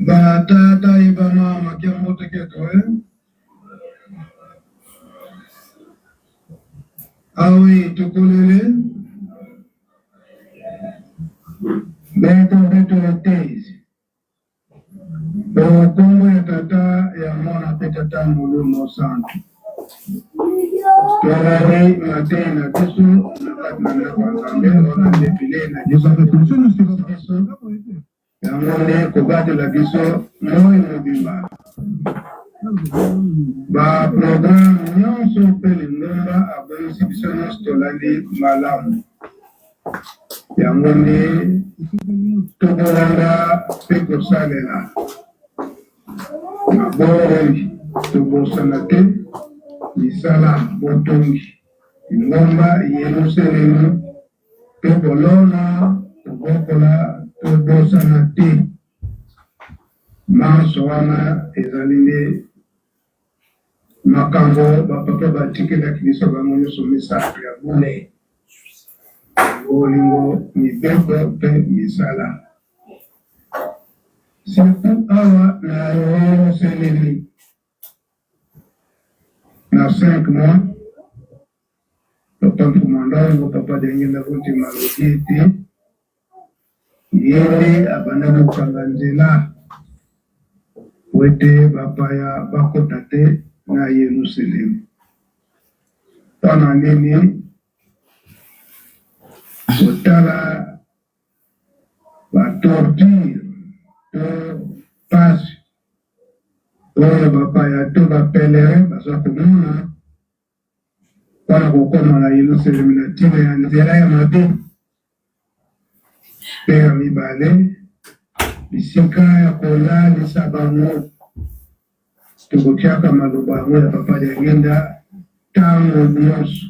Ba tata ye ba mama kia mbote keto eh? Awi tokolele beto beto tezi O kombo ya Tata, ya Mwana mpe Tata Molimo Santu. Tolandi mateyi na biso na kati na ndako ya Nzambe, wana nde bilei na biso biso yango nde kobatela biso moi mobimba. Ba programme nyonso mpe lingomba abongisi biso nyonso tolandi malamu. Yango nde tokolanda mpe kosalela. Na bongo, tobosana te misala botongi lingomba Yelusalemi mpe kolona, kobokola, tobosana te manso wana ezali nde Makambo ba papa batikelaki biso bango nyonso misato ya bule, bolingo, mibeko pe misala. Surtout awa na Yelusalemi na 5 mois papa Mfuma Ndongo, papa Diangienda Kuntima alobi ete Ye nde abandaki kokanga nzela mpo ete bapaya bakota te na Yelusaleme. Mpo na nini? Kotala ba tortures to mpasi oyo bapaya to ba pèlerins baza komona mpo na kokoma na Yelusaleme na ntina ya nzela ya mabe. Mpe ya mibale, bisika ya kolalisa bango. Tokotiaka maloba yango ya Papa Diangienda tango nionso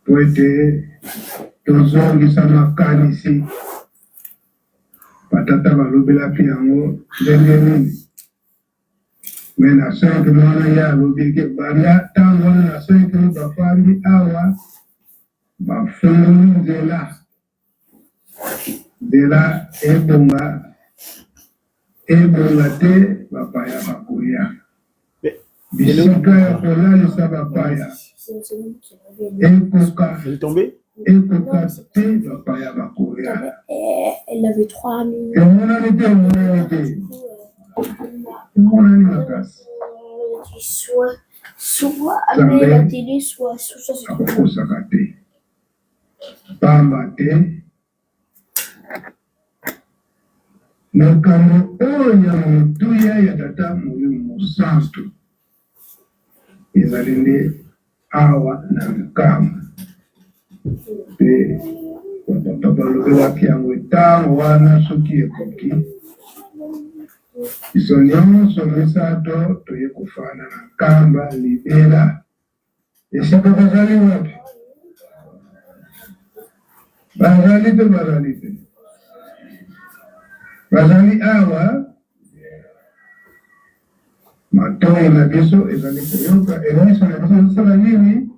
mpo ete tozongisa makanisi. Batata balobelaki yango ndenge nini? Mais na 5 mois wana ye alobi ke banda tango wana na 5 mois bafandi awa bafungoli nzela nzela ebonga ebonga te bapaya bakoya bisika ya kolalisa bapaya ekoka ekoka te bapaya bakoya emonani te emonani te emonani makasi Nzambe akokosaka te pamba te makambo oyo ya motuya ya Tata Molimo Mosantu ezali nde awa na Nkamba. Mpe bapapa balobelaki yango ntango wana soki ekoki, biso nyonso misato toye kofanda na Nkamba libela. Esika bazali wapi? Bazali to bazali te? Bazali awa. Matoyi na biso ezali koyoka, miso na biso ezosala nini?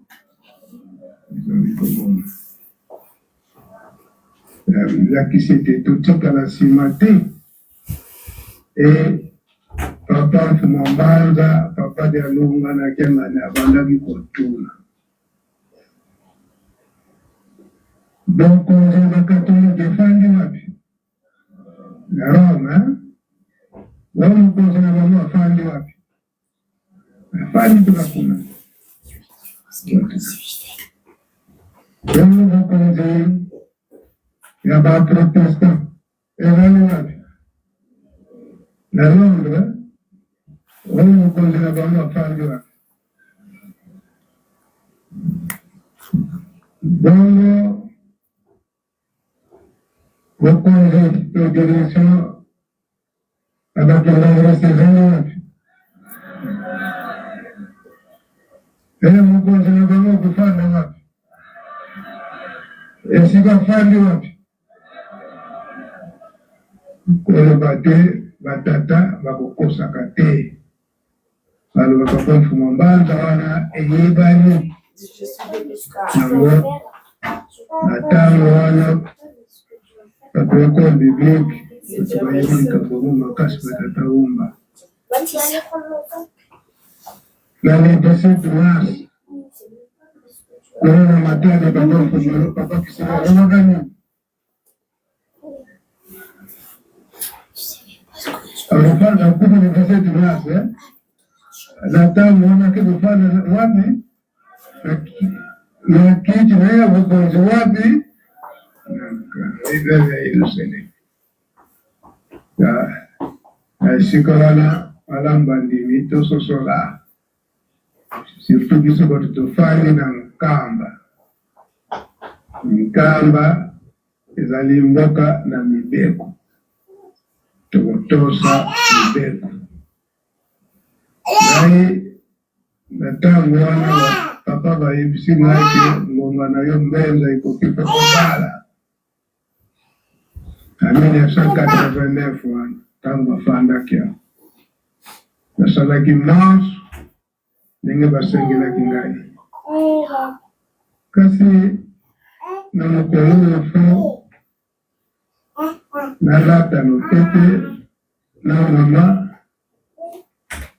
Ezali komona. Elakisi ete totikala nsima te. E papa Mfuma Mbanza, papa Dialunga na Kiangani abandaki kotuna bokonzi ya bakatolike efandi wapi? Na Rome, eh? Oyo mokonzi na bango afandi wapi? Afandi mpe kuna. Bongo bokonzi ya ba protestant ezali wapi? Na Londres, oyo mokonzi na bango afandi wapi? Bongo bokonzi to direction ya ba kimbanguiste ezali wapi? Ee, mokonzi na bango akofanda wapi? Esika afandi wapi? Koloba te, batata bakokosaka te. Balobaka mpo mfuma mbanza wana eyebani yango na ntango wana bato ya ecole biblique bato bayebi likambo yango makasi batata wumba na le 17 mars kuna na matadi papa mfuma papa kisila alobaka nini Alofanda kufa le 17 mars eh? Na ntango wana ake kofanda wapi? Na kiti na ye ya bokonzi wapi? Na Yerusalemi. Na esika wana malamu bandimi tososola surtout biso bato tofandi na Nkamba. Nkamba ezali mboka na mibeko, tokotosa mibeko. Ngai na ntango wana papa bayebisi ngai ke ngonga na yo mbenza ekoki mpe kobala na 1989 wana ntango bafandaki awa nasalaki manso ndenge basengelaki ngai. Kasi na mokolo oyo fo nalata lopete na mama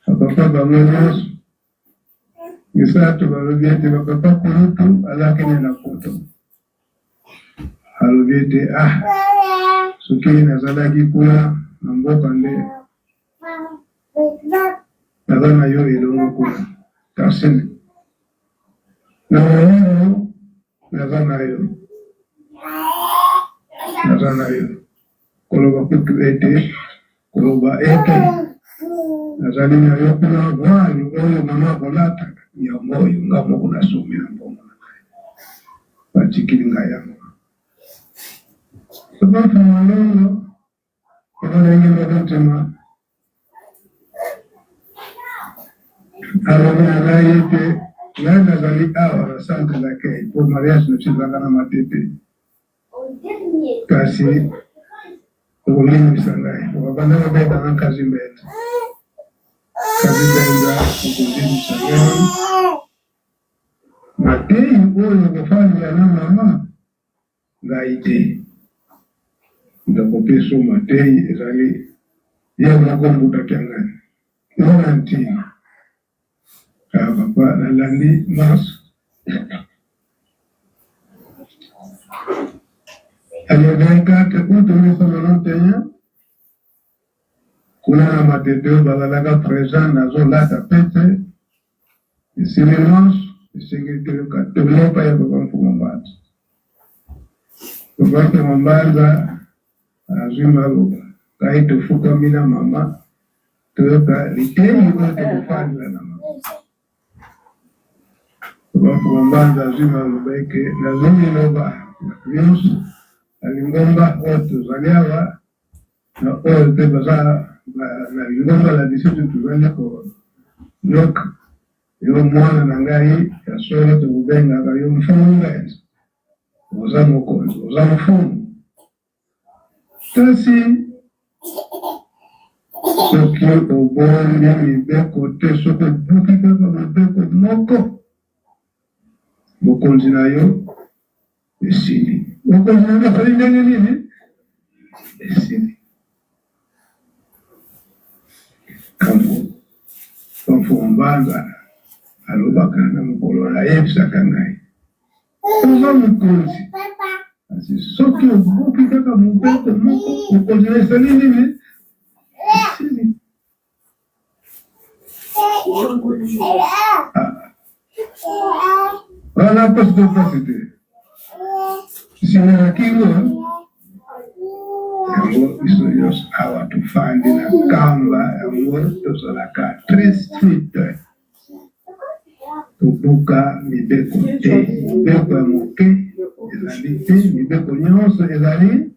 bapapa bango nyonso misato balobi ete bapapa kulutu azalaki ne na poto alobi ete ah soki nazalaki kuna na mboka nde Naza na yo elongo kuna kasi na molimo naza na yo, naza na yo. Koloba kutu ete koloba ete nazali na yo kuna voile oyo mama akolata yango oyo nga moko nasombi na mbongo na ngai, batikili ngai yango. Papa Malongo Okolenge moko alobi na ngai ete ngai nazali awa na centre d'accueil mpo mariage na biso ezalaka na Matete, kasi okolimbisa ngai okabanda kobeta na Kazimbenza. Kazimbenza, okolimbisa ngai mateyi oyo okofandela na mama Ngai te. Nakopeso mateyi ezali ye moko mbuta kiangani. Mona ntina. Ah papa nalandi manso. Le 24 août 1991 kuna na Matete oyo bazalaka present nazolata pete esili manso esengeli toyoka toli epai ya papa Mfumu Mbanza. Papa Mfumu Mbanza azwi maloba ngai tofukami na mama toyoka liteyi oyo tokofandela na mama. Papa Mfumu Mbanza azwi maloba eke nazwi liloba bato nyonso na lingomba oyo tozali awa na oyo mpe baza na lingomba na biso tozali koyoka yo mwana na ngai ya solo tokobengaka yo mfumu mbenza oza mokonzi oza mfumu kasi soki obombi mibeko te soki obuki kaka mobeko moko bokonzi na yo esili. Bokonzi na yo ezali ndenge nini? Esili. Kambo Mfumu Mbanza alobaka na mokolo ayebisaka ngai, oza mokonzi, kasi soki obuki kaka mobeko moko, bokonzi na esali nini? Esili. Wana pasi to pasi te? Nsima ya kingo yango, biso nyonso awa tofandi na Nkamba yango, tozalaka très strict, tobuka mibeko te. Mibeko ya moke ezali te, mibeko nyonso ezali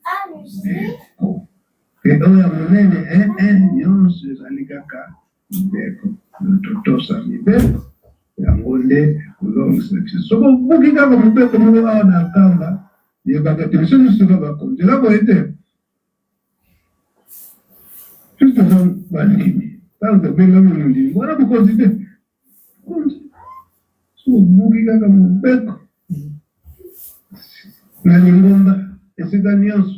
mibeko, mpe oyo ya monene nyonso ezali kaka mibeko. Totosa mibeko yango nde ekolongisa biso. Soki obuki kaka mobeko moko awa na Nkamba, yebaka te biso nyonso toza bakonzi. Eza boye te? Biso toza bandimi. Ntango tobengami mondimi, wana bokonzi te, bokonzi. Soki obuki kaka mobeko na lingomba, esika nyonso,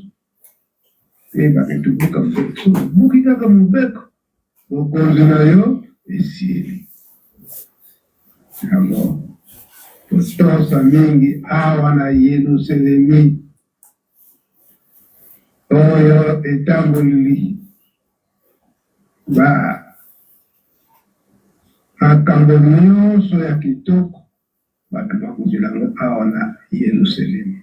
eyebaka ete obuka mobeko. Soki obuki kaka mobeko, bokonzi na yo esili. Yango totosa mingi awa na Yelusalemi oyo etamboli ba makambo nyonso ya kitoko, bato bakozela yango awa na Yelusalemi.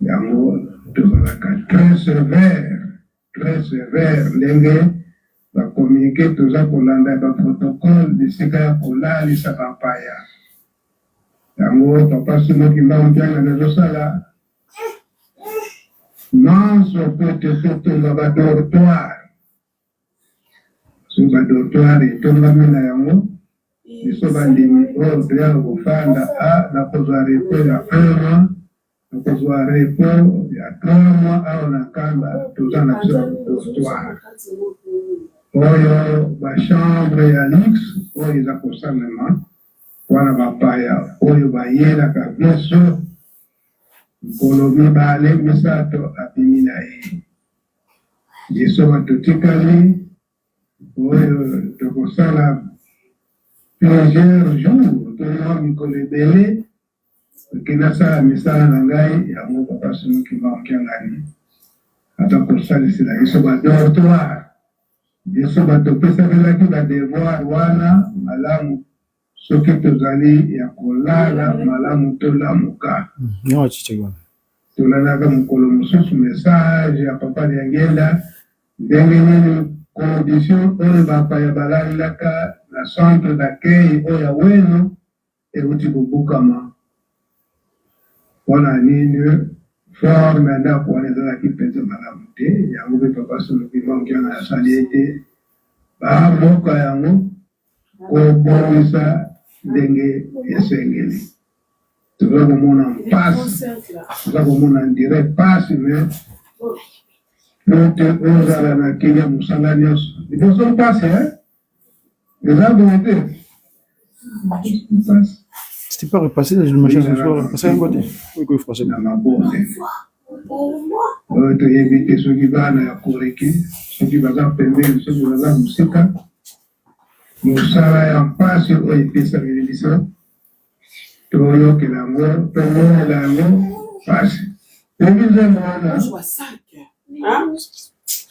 Yango tozalaka très sévère, très sévère, ndenge bacommuniqué toza kolanda ya baprotocole bisika ya kolalisa bapaya. Yango papa Simon Kimbangu Kiangani azosala nyonso po ete totonga badortoir. Soki badortoir etongami na yango, biso bandimi oyo toyaka kofanda a nakozwa repos ya un mois, nakozwa repos ya 3 mois awa na Nkamba. Toza na biso na dortoir oyo, bachambre ya luxe oyo eza kosalema wana. Bapaya oyo bayelaka biso mikolo 2, 3, abimi na ye. Biso bato tikali oyo tokosala plusieurs jours to mwa mikolo ebele, oke nasala misala na ngai. Yango papa Simon Kimbangu Kiangani aza kosalisela biso badortoir. Biso bato topesamelaki badevoir wana malamu. Soki tozali ya kolala malamu, tolamuka. Non, chiche wana. Tolandaka mokolo mosusu message ya papa Diangenda, ndenge nini condition oyo bapaya balalelaka na centre d'accueil oyo ya Weno euti kobukama. Mpona nini? Forme ya ndako wana ezalaki mpenza malamu te. Yango mpe papa Simon Kimbangu Kiangani asali ete bamboka yango kobongisa ndenge esengeli. Toza komona mpasi, toza komona ndire mpasi, mais po te ozala na kenya, mosala nyonso liboso mpasi eza boye te, mpasi. C'était pas repassé, le machin, c'est pas repassé un côté. Oui, quoi, français. Na mabonde oyo toyebi te soki bana ya Koreki, soki baza pembeni, soki baza mosika, mosala ya mpasi oyo epesameli biso, toyokela yango, tomonela yango mpasi. Toyebi nzembo wana.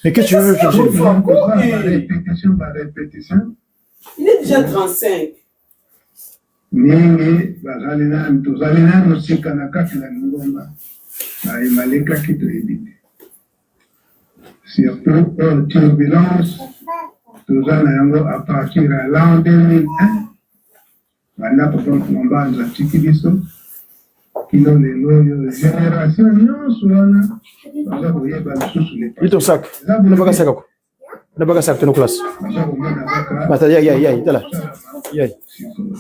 Mais qu'est-ce que tu veux chercher? Barépétition, barépétition. Il est déjà 35. Mingi bazali nanu, tozali nanu sika na kati na lingomba, bayemalekaki toyebi te, surtout oyo turbulence toza na yango à partir ya l'an 2001, banda papa Mbanza atiki biso kino lelo oyo, génération nyonso wana baza koyeba lisusu. Lis ton sac. Na baka sac quoi. Na baka sac ton classe. Baza komona kaka. Bata ya ya ya tala. Ya. Sikoyo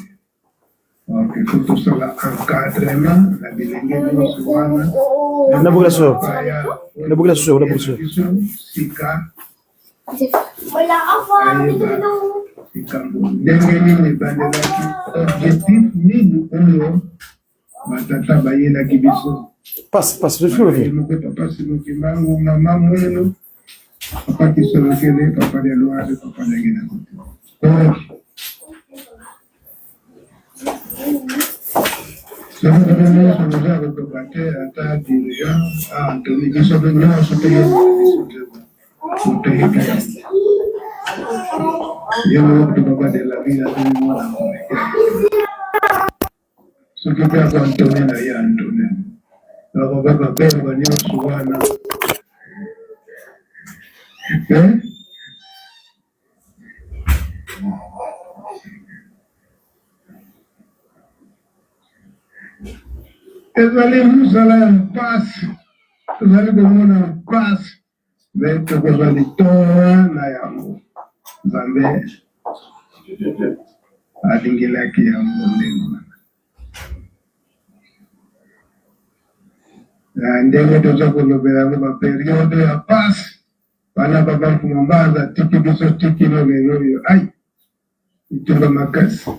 ok, faut tosala encadrement na bilenge nyonso wana. Na bokila so. Na bokila so, na bokila so. Biso sika. Voilà, au revoir, bisous, bisous. Likambo ndenge nini ebandelaki, objectif nini oyo batata bayelaki biso. Passe, passe, je suis le moko papa Simon Kimbangu, mama Mwelo, papa Kisolokele, papa de Loire, papa ndenge na kote. Soki bino nyonso boza kokoka te, ata dirigeant Antoni, biso mpe nyonso toyebaka biso nzembo, toyebi yango. Ye moko kutu papa de la ville azali mwana komeke, soki mpe ako Antone na ye Antone. Bako babengwa nyonso wana eh? Ezali mosala ya mpasi, tozali komona mpasi, me tokozwa litomba na yango. Nzambe alingelaki yango ndenge wana. Na ndenge toza kolobela yango baperiode ya mpasi wana, papa Mfumu Mbanza atiki biso tikino lelo oyo, ai bitumba makasi.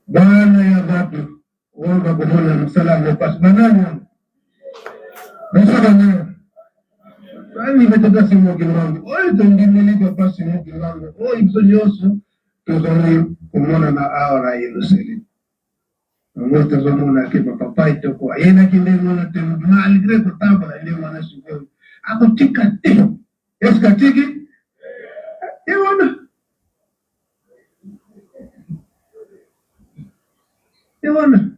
Bana ya bato oyo bakomona mosala yango mpasi, banani yango biso banani bani tata Simon Kimbangu oyo tondimeli papa Simon Kimbangu oyo biso nyonso tozali komonana awa na Yerusalemi. Yango tozomona ke bapapa etoko ayelaki ndenge wana te, malgre kotambola ndenge wana, sikoyo akotika te. Eske atiki ye wana? Ye wana.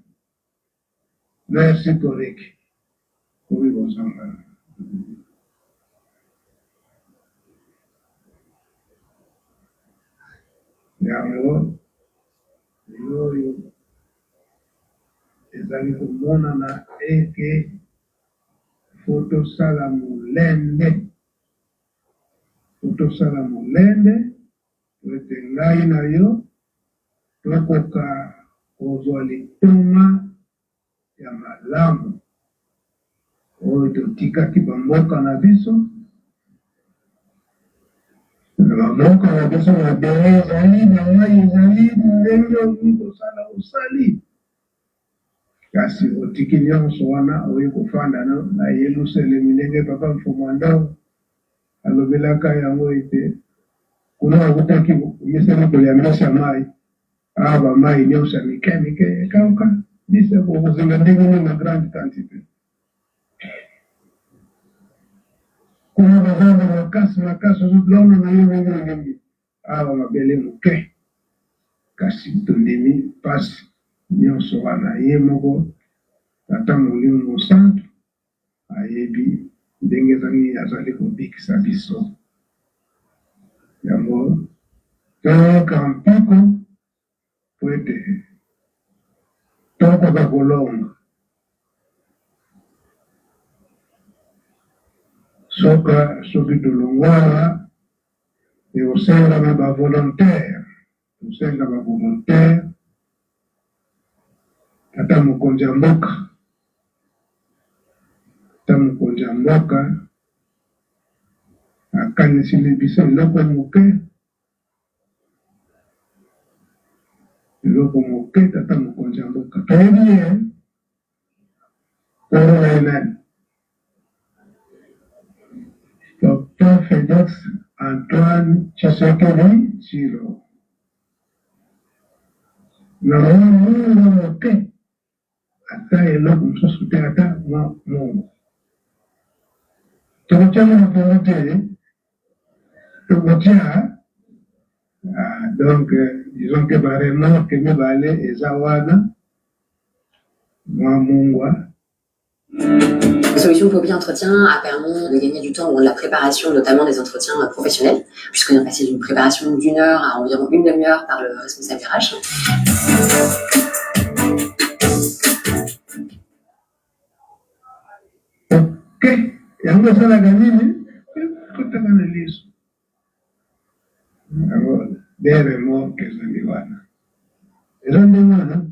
Merci Koriki. Koki kozonga. Yango lelo oyo ezali komonana ete fo tosala molende, fo tosala molende po ete ngai na yo tokoka kozwa litomba ya malamu oyo totikaki ba mboka na biso. Na ba mboka na biso mabele ezali, ba mayi ezali, ndenge olingi kosala osali, kasi otiki nionso wana oye kofanda na Yelusalemi ndenge papa Mfumu a Ndongo alobelaka yango ete kuna awutaki omesani kolia mbisi ya mayi, awa ba mayi nionso ya mike mike ekauka, mbisi okozela ndenge nini na grande quantite? Kuna bazamba makasi makasi ozolona na yo ndenge olingi, awa mabele moke, kasi tondimi pasi nionso wana ye moko Tata Molimo Mosantu ayebi ndenge nini azali kobikisa biso. Yango toyoka mpiko mpo ete tokoka kolonga. Soka soki tolongwala ekosenga na ba volontaire, tosenga ba volontaire ata mokonzi ya mboka, ata mokonzi ya mboka akaniseli biso eloko moke. Eloko moke tata mokonzi ya mboka toyebi ye kombo na ye nani? Docteur Felix Antoine Tshisekedi Tshilombo na mwa mungwa moke ata eloko mosusu te ata mwa mungwa tokotia yango na pondu te tokotia. Ah, donc disons que ba remorque mibale eza wana mwa mungwa. La solution Poppy Entretien a permis de gagner du temps au de la préparation, notamment des entretiens professionnels, puisqu'on est passé d'une préparation d'une heure à environ une demi-heure par le responsable RH. Ok, yango esalaka nini? Ekotaka na liso. Yango de remorque ezali wana. Eza ndenge wana.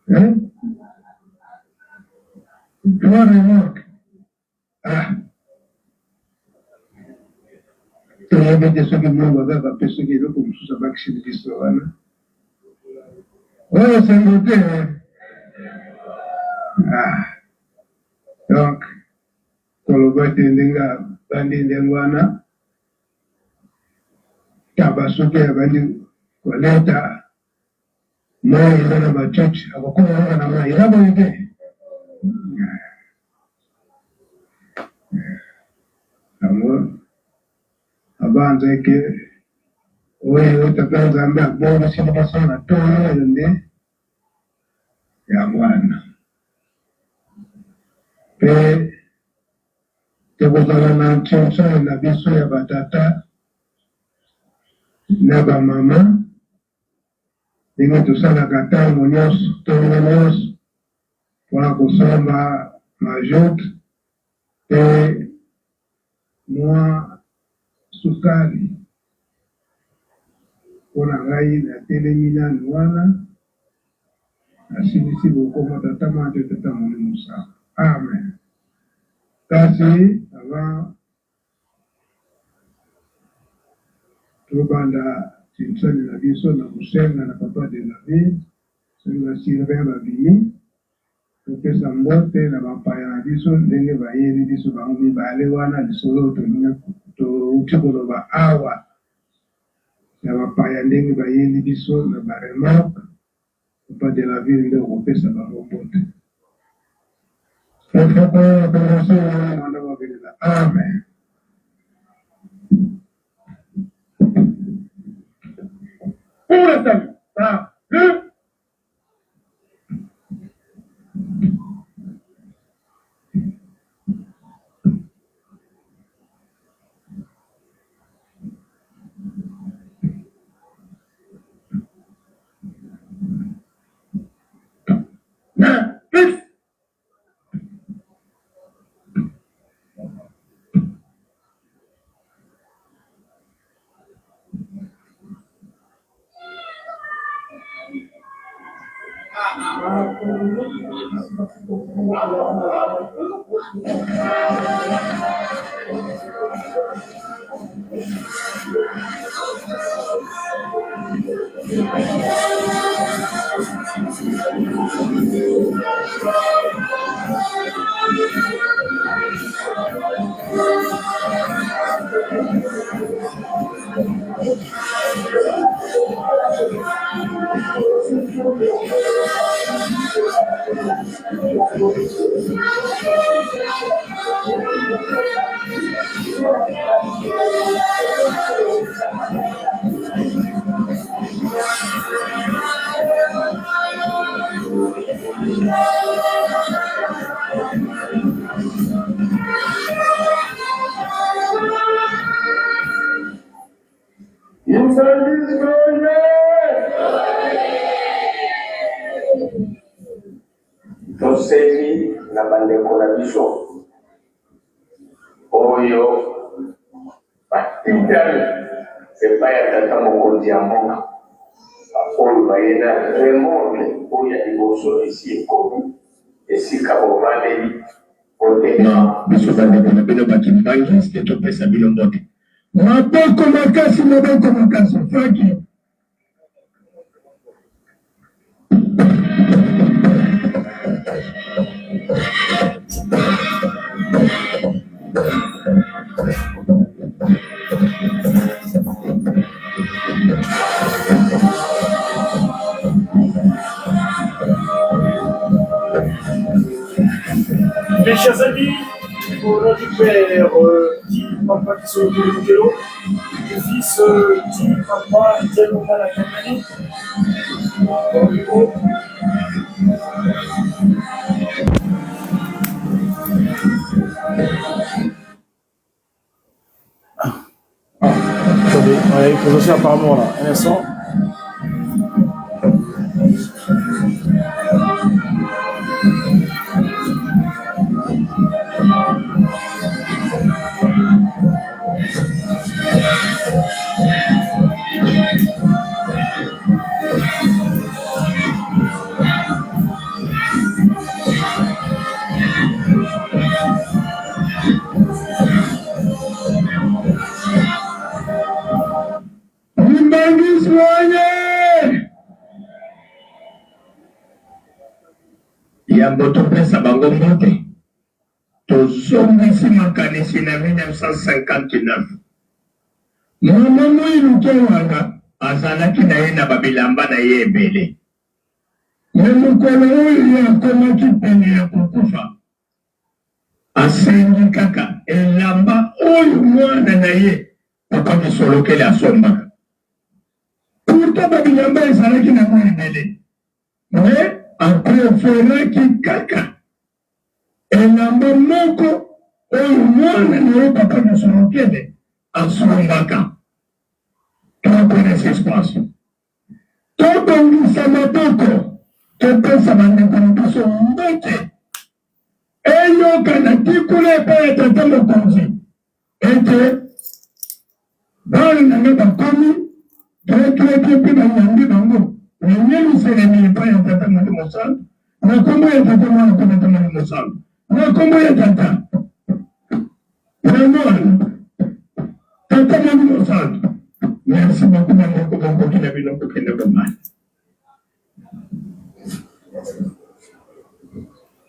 Hein? Trois remorque. Ah. Toyebi te soki mbongo kaka mpe soki eloko mosusu abakiseli biso wana. Oyo esengo te. Ah. Donc, Koloba te ndenge abandi ndenge wana, taba soki abandi koleta mayi eza na ba church akokoma kaka na mayi eza boye te. Yango abanza ke oyo tata Nzambe abongiseli biso na ntongo oyo nde yango wana. Mpe tokozala na nsonsole na biso ya batata na bamama, ndenge tosalaka ntango nyonso, ntongo nyonso, mpo na kosomba majoute mpe mwa sukali. Mpo na ngai, natelemi nanu wana, nasilisi bokoma Tata, Mwana mpe Tata Molimo Santu. Amen. Kasi avant tobanda tinsani na biso, na kosenga na Papa de la Ville, soki ba surveillants babimi, Topesa mbote na bapaya na biso ndenge bayeli biso bango mibale wana lisolo oyo tolingi towuti koloba awa ya bapaya ndenge bayeli biso na ba remorque papa de la ville nde okopesa bango mbote. Amen. Pour le salut, par le Tosengi na bandeko na biso oyo batindami epai ya tata mokonzi ya mboka, baoyo baye na remorke oyo ya liboso esi ekomi esika bovandeli, botelema. Biso bandeko na bino ba kimbanguiste topesa bino mbote. Maboko makasi, maboko makasi, Frankie. Mes chers amis, au nom du Père, dit Papa Kisolo Mokelo, du Fils, dit Papa Dialungana Kiangani, au micro. Ah, attendez, ouais, il faut aussi apparemment là, un instant. Mbangisi oye! Yambo topesa bango mbote, tozongisi makanisi na 1959. Mama Muilu Kewanga azalaki na ye na ba bilamba na ye ebele. Mais mokolo oyo ye akomaki pene ya kokufa, asengi kaka elamba oyo mwana na ye Papa Kisolokele asombaka. Pourtant ba bilamba ezalaki na ngo ebele, mais apreferaki kaka elamba moko oyo mwana na ye Papa Kisolokele asombaka. Trois connaissance. Tobongisa maboko, topesa bandeko na biso mbote eyokana ti kuna epai ya tata mokonzi ete bana na ngai bakomi toyekiaki mpe bayambi bango na Yelusalemi epai ya tata Molimo Santu, na nkombo ya tata mwana mpe tata Molimo Santu, na nkombo ya tata ya mwana tata Molimo Santu. Merci beaucoup bandeko, bokoki na bino kokende komanda.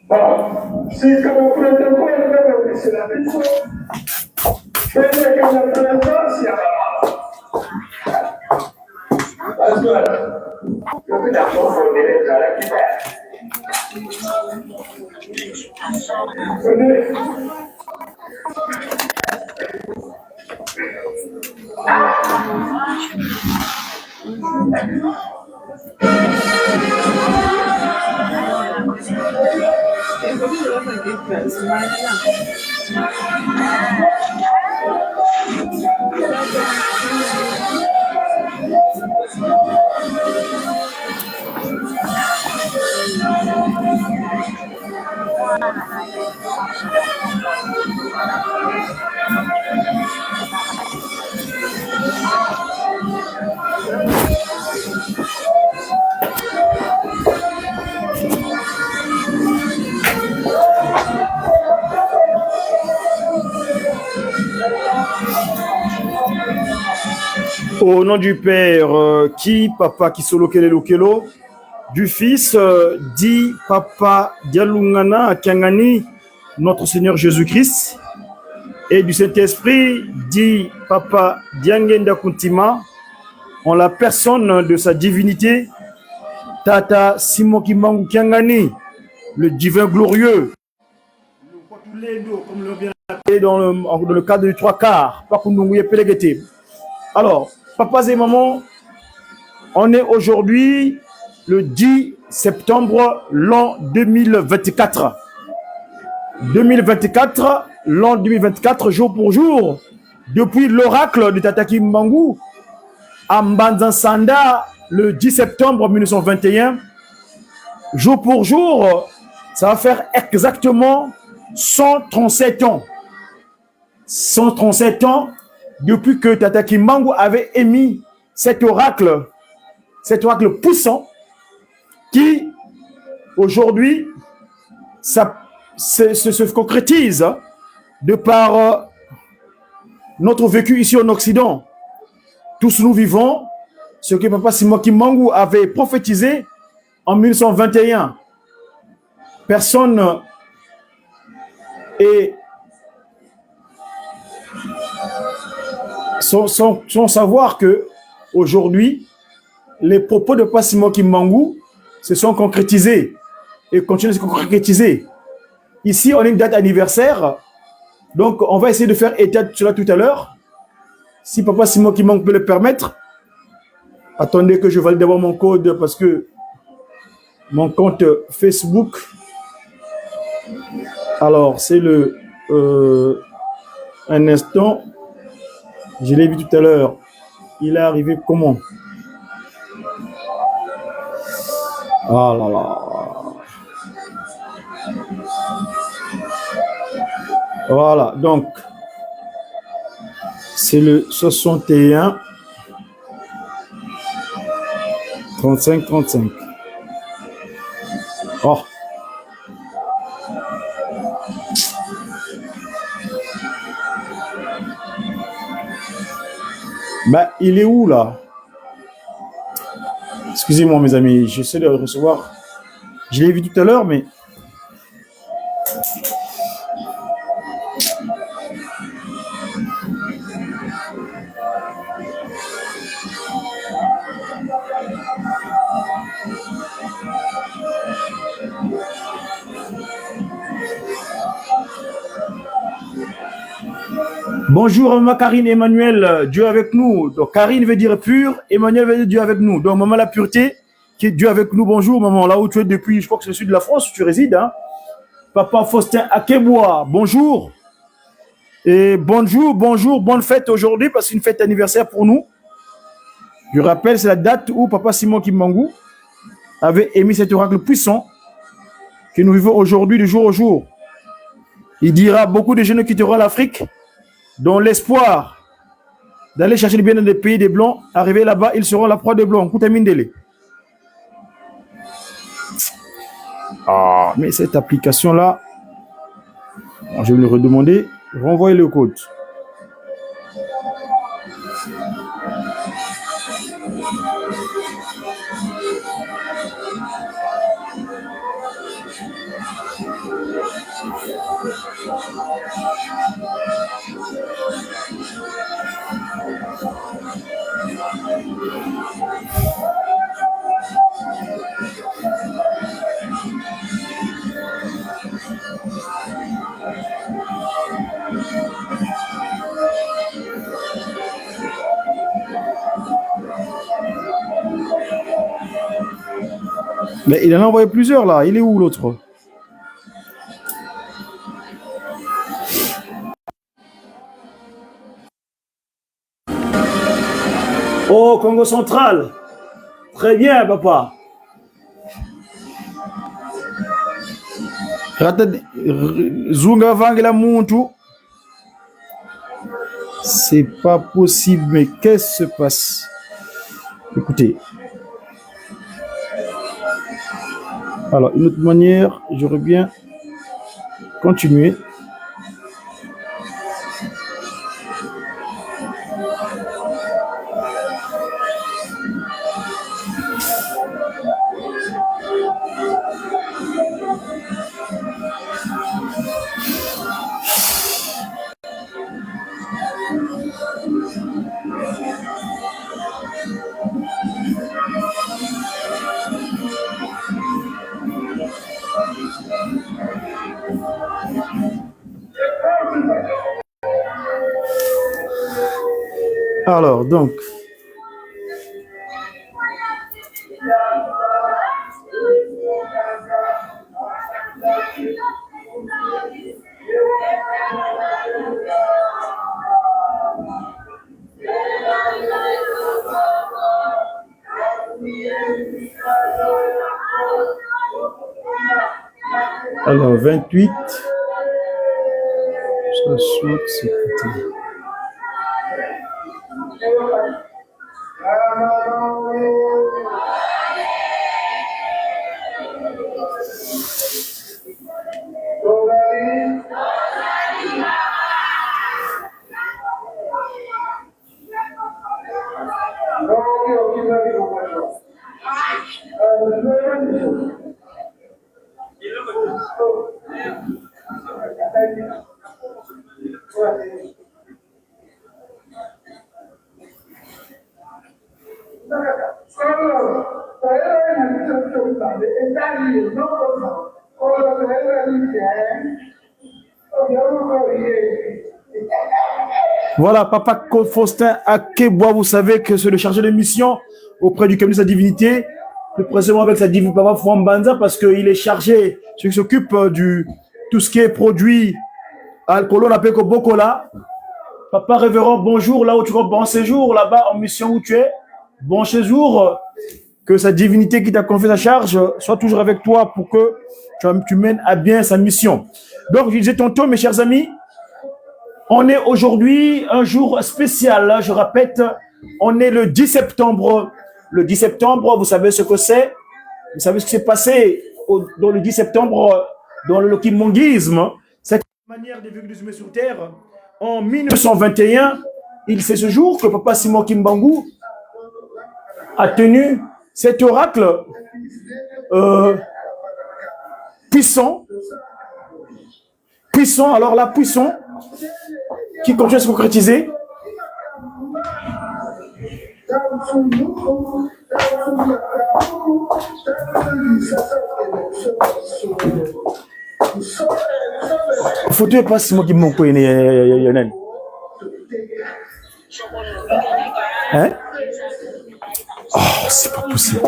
Bon, sika ba protocole nde bobisela biso toleka na presence ya bamama. Pasteur, soki na moko ndele ezalaki te. Au nom du Père, euh, qui Papa Kisolokele Lokelo, du Fils, euh, dit Papa Dialungana Kiangani, notre Seigneur Jésus-Christ, et du Saint-Esprit, dit Papa Diangenda Kuntima, en la personne de sa divinité, Tata Simon Kimbangu Kiangani, le divin glorieux, le comme l'ont bien appelé dans le, dans le cadre du trois quarts, Alors, papas et mamans, on est aujourd'hui le 10 septembre l'an 2024. 2024, l'an 2024, jour pour jour, depuis l'oracle de Tata Kimbangu à Mbanza le 10 septembre 1921, jour pour jour, ça va faire exactement 137 ans. 137 ans depuis que Tata Kimbangu avait émis cet oracle, cet oracle puissant qui, aujourd'hui, ça, se, se, concrétise de par euh, notre vécu ici en Occident. Tous nous vivons ce que Papa Simon Kimbangu avait prophétisé en 1921. Personne et sans, sans, savoir que aujourd'hui, les propos de Papa Simon Kimbangu se sont concrétisés et continuent de se concrétiser. Ici, on a une date anniversaire. Donc, on va essayer de faire état de cela tout à l'heure. Si Papa Simon Kimbangu peut le permettre. Attendez que je valide d'abord mon code parce que mon compte Facebook. Alors, c'est le... Euh, un instant. Je l'ai vu tout à l'heure. Il est arrivé comment Ah là là. Voilà, donc c'est le 61 35 35. Oh. Bah, il est où là Excusez-moi mes amis, j'essaie de le recevoir. Je l'ai vu tout à l'heure, mais Bonjour maman Karine Emmanuel, Dieu avec nous. Donc Karine veut dire pur, Emmanuel veut dire Dieu avec nous. Donc maman la pureté, qui est Dieu avec nous. Bonjour maman, là où tu es depuis, je crois que c'est le sud de la France où tu résides. Hein. Papa Faustin Akebois, bonjour. Et bonjour, bonjour, bonne fête aujourd'hui parce que c'est une fête anniversaire pour nous. Je rappelle, c'est la date où Papa Simon Kimbangu avait émis cet oracle puissant que nous vivons aujourd'hui de jour au jour. Il dira beaucoup de jeunes quitteront l'Afrique dans l'espoir d'aller chercher le bien dans des pays des Blancs. Arrivés là-bas, ils seront la proie des Blancs. Koutamindele. Ah, mais cette application-là, je vais le redemander. Renvoyez le code. Mais il en a envoyé plusieurs là. Il est où l'autre Oh, Congo central. Très bien, papa. Zunga Vangela Muntu. C'est pas possible, mais qu'est-ce qui se passe Écoutez. Alors, une autre manière, j'aurais bien continué. Alors, donc. Alors, 28, 60, 51. Voilà, Papa Faustin Akebois, vous savez que c'est le chargé de mission auprès du cabinet de sa divinité, plus précisément avec sa divinité Papa Fouambanza, parce qu'il est chargé, celui qui s'occupe du tout ce qui est produit alcool, on appelle Bokola. Papa révérend, bonjour, là où tu vas, bon séjour, là-bas en mission où tu es, bon séjour, que sa divinité qui t'a confié sa charge soit toujours avec toi pour que tu, tu mènes à bien sa mission. Donc, je disais tantôt, mes chers amis, on est aujourd'hui un jour spécial, je répète, on est le 10 septembre. Le 10 septembre, vous savez ce que c'est Vous savez ce qui s'est passé dans le 10 septembre dans le kimbanguisme. Cette manière de vivre sur terre. En 1921, il c'est ce jour que Papa Simon Kimbangu a tenu cet oracle puissant, puissant, alors là, puissant, qui continue à se concrétiser. Photo pas Simon Kimbangu Hein? Oh, c'est pas possible.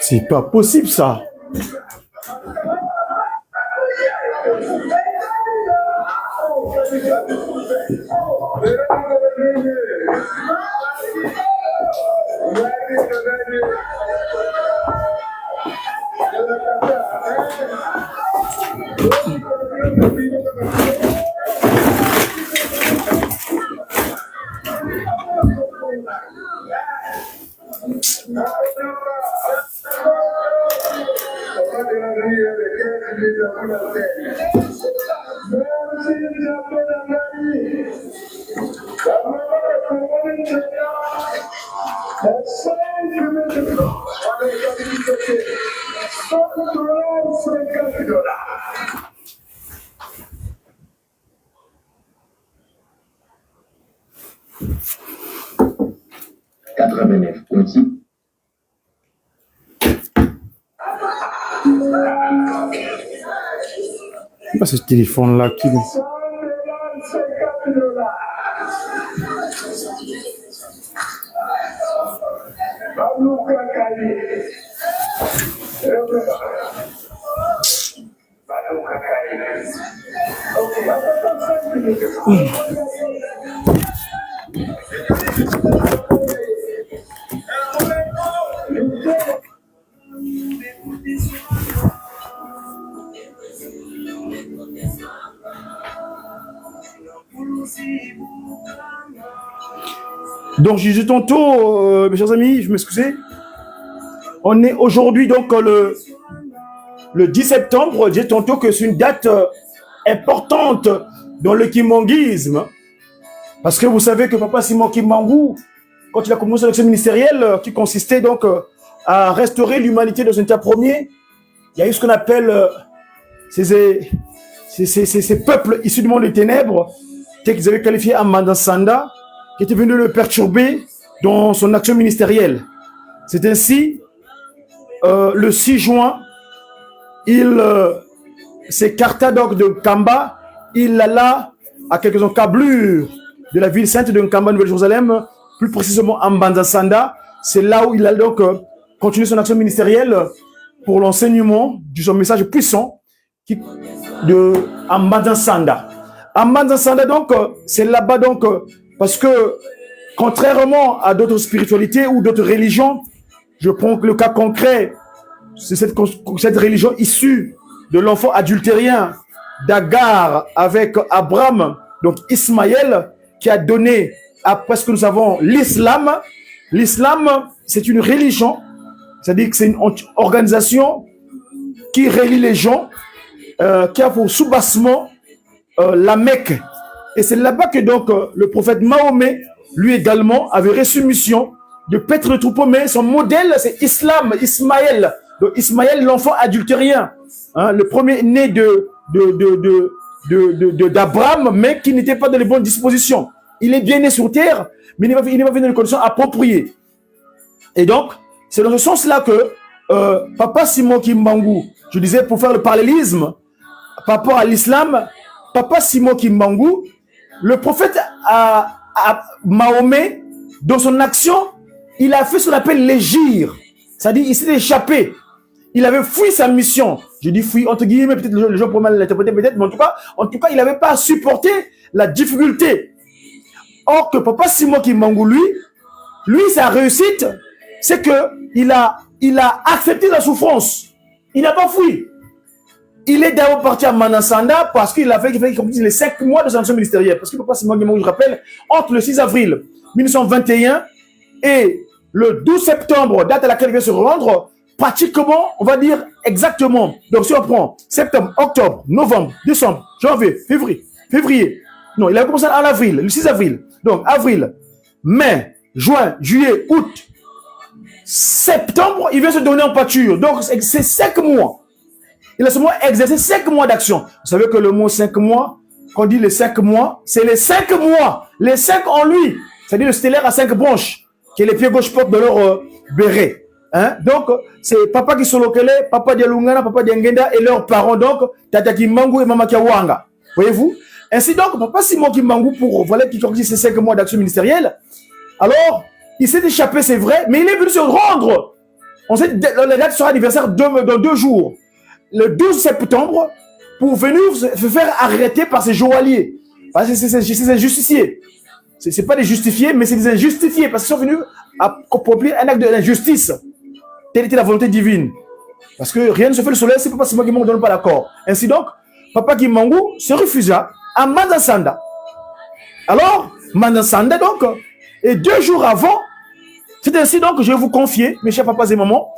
C'est pas possible ça. Pas ce téléphone-là qui... Donc, je disais tantôt, mes chers amis, je m'excusais. On est aujourd'hui donc le Le 10 septembre, j'ai tantôt que c'est une date euh, importante dans le kimbanguisme. Parce que vous savez que Papa Simon Kimbangu, quand il a commencé l'action ministérielle, euh, qui consistait donc euh, à restaurer l'humanité dans un état premier, il y a eu ce qu'on appelle ces, ces, ces, ces, peuples issus du monde des ténèbres, qu'ils avaient qualifié Amanda Sanda, qui était venu le perturber dans son action ministérielle. C'est ainsi, euh, le 6 juin, il euh, s'écarta donc de Kamba, il alla à quelques encablures de la ville sainte de Nkamba, Nouvelle-Jérusalem, plus précisément à Mbanza Sanda. C'est là où il a donc euh, continué son action ministérielle pour l'enseignement de son message puissant qui, de Mbanza Sanda. Mbanza Sanda, donc, euh, c'est là-bas donc, euh, parce que contrairement à d'autres spiritualités ou d'autres religions, je prends le cas concret, c'est cette, cette religion issue de l'enfant adultérien d'Agar avec Abraham, donc Ismaël, qui a donné, après ce que nous savons, l'islam. L'islam, c'est une religion, c'est-à-dire que c'est une organisation qui relie les gens, euh, qui a pour soubassement euh, la Mecque. Et c'est là-bas que donc euh, le prophète Mahomet, lui également, avait reçu mission de paître le troupeau, mais son modèle, c'est Islam, Ismaël. Donc Ismaël, l'enfant adultérien, hein, le premier né de de de de d'Abraham, mais qui n'était pas dans les bonnes dispositions. Il est bien né sur terre, mais il n'est pas, pas venu dans les conditions appropriées. Et donc, c'est dans ce sens-là que euh, Papa Simon Kimbangu, je disais pour faire le parallélisme par rapport à l'islam, Papa Simon Kimbangu, le prophète a, a Mahomet, dans son action, il a fait ce qu'on appelle l'égir. C'est-à-dire, il s'est échappé. Il avait fui sa mission. Je dis fui entre guillemets, peut-être les gens pourraient mal l'interpréter, peut-être, mais en tout cas, en tout cas, il n'avait pas supporté la difficulté. Or que Papa Simon Kimbangu, lui, lui, sa réussite, c'est que il a, il a accepté la souffrance. Il n'a pas fui. Il est d'abord parti à Manassanda parce qu'il a fait, fait les cinq mois de son action ministérielle. Parce que Papa Simon Kimbangu, je rappelle, entre le 6 avril 1921 et le 12 septembre, date à laquelle il vient se rendre, pratiquement, on va dire exactement. Donc, si on prend septembre, octobre, novembre, décembre, janvier, février, février. Non, il a commencé en avril, le 6 avril. Donc, avril, mai, juin, juillet, août, septembre, il vient se donner en pâture. Donc, c'est cinq mois. Il a seulement exercé cinq mois d'action. Vous savez que le mot cinq mois, quand on dit les cinq mois, c'est les cinq mois. Les cinq en lui. C'est-à-dire le stellaire à cinq branches, qui est les pieds gauche portent de leur euh, béret. Hein? Donc, c'est papa qui solokele, papa Dialungana, papa Diangenda et leurs parents, donc, Tata Kimbangu et Mama Kiawanga. Voyez-vous? Ainsi donc, papa Simon Kimbangu, pour, voilà, qui organise ces cinq mois d'action ministérielle, alors, il s'est échappé, c'est vrai, mais il est venu se rendre. On sait, la date sera anniversaire dans deux jours. Le 12 septembre, pour venir se faire arrêter par ses joailliers. Enfin, c'est ces injusticiers. C'est pas des justifiés, mais c'est des injustifiés, parce qu'ils sont venus accomplir un acte d'injustice. Telle était la volonté divine. Parce que rien ne se fait le soleil si Papa Simon Kimbangu ne donne pas l'accord. Ainsi donc, Papa Kimbangu se refusa à Mandasanda. Alors, Mandasanda donc, et deux jours avant, c'est ainsi donc que je vais vous confier, mes chers papas et mamans,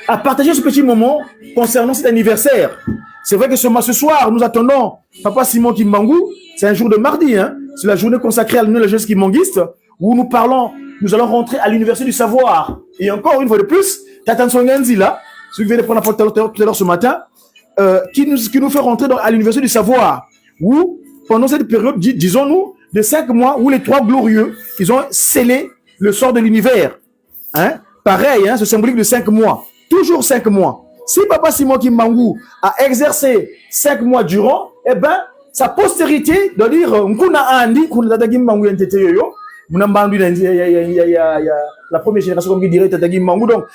à partager ce petit moment concernant cet anniversaire. C'est vrai que ce, ce soir, nous attendons Papa Simon Kimbangu. C'est un jour de mardi, hein. C'est la journée consacrée à la jeunesse kimbanguiste, où nous parlons, nous allons rentrer à l'université du savoir. Et encore une fois de plus, Tatan Songanzi, là, celui qui vient de prendre la parole tout à l'heure ce matin, euh, qui, nous, qui nous fait rentrer dans, à l'université du savoir, où, pendant cette période, disons-nous, de cinq mois, où les trois glorieux, ils ont scellé le sort de l'univers. Hein? Pareil, hein, ce symbolique de cinq mois. Toujours cinq mois. Si Papa Simon Kimbangu a exercé cinq mois durant, eh ben, sa postérité doit dire, Nkuna Andi, Nkuna Tata Kimbangu Ntete Yoyo, la première génération, comme dirait Tata Kimbangu. Donc,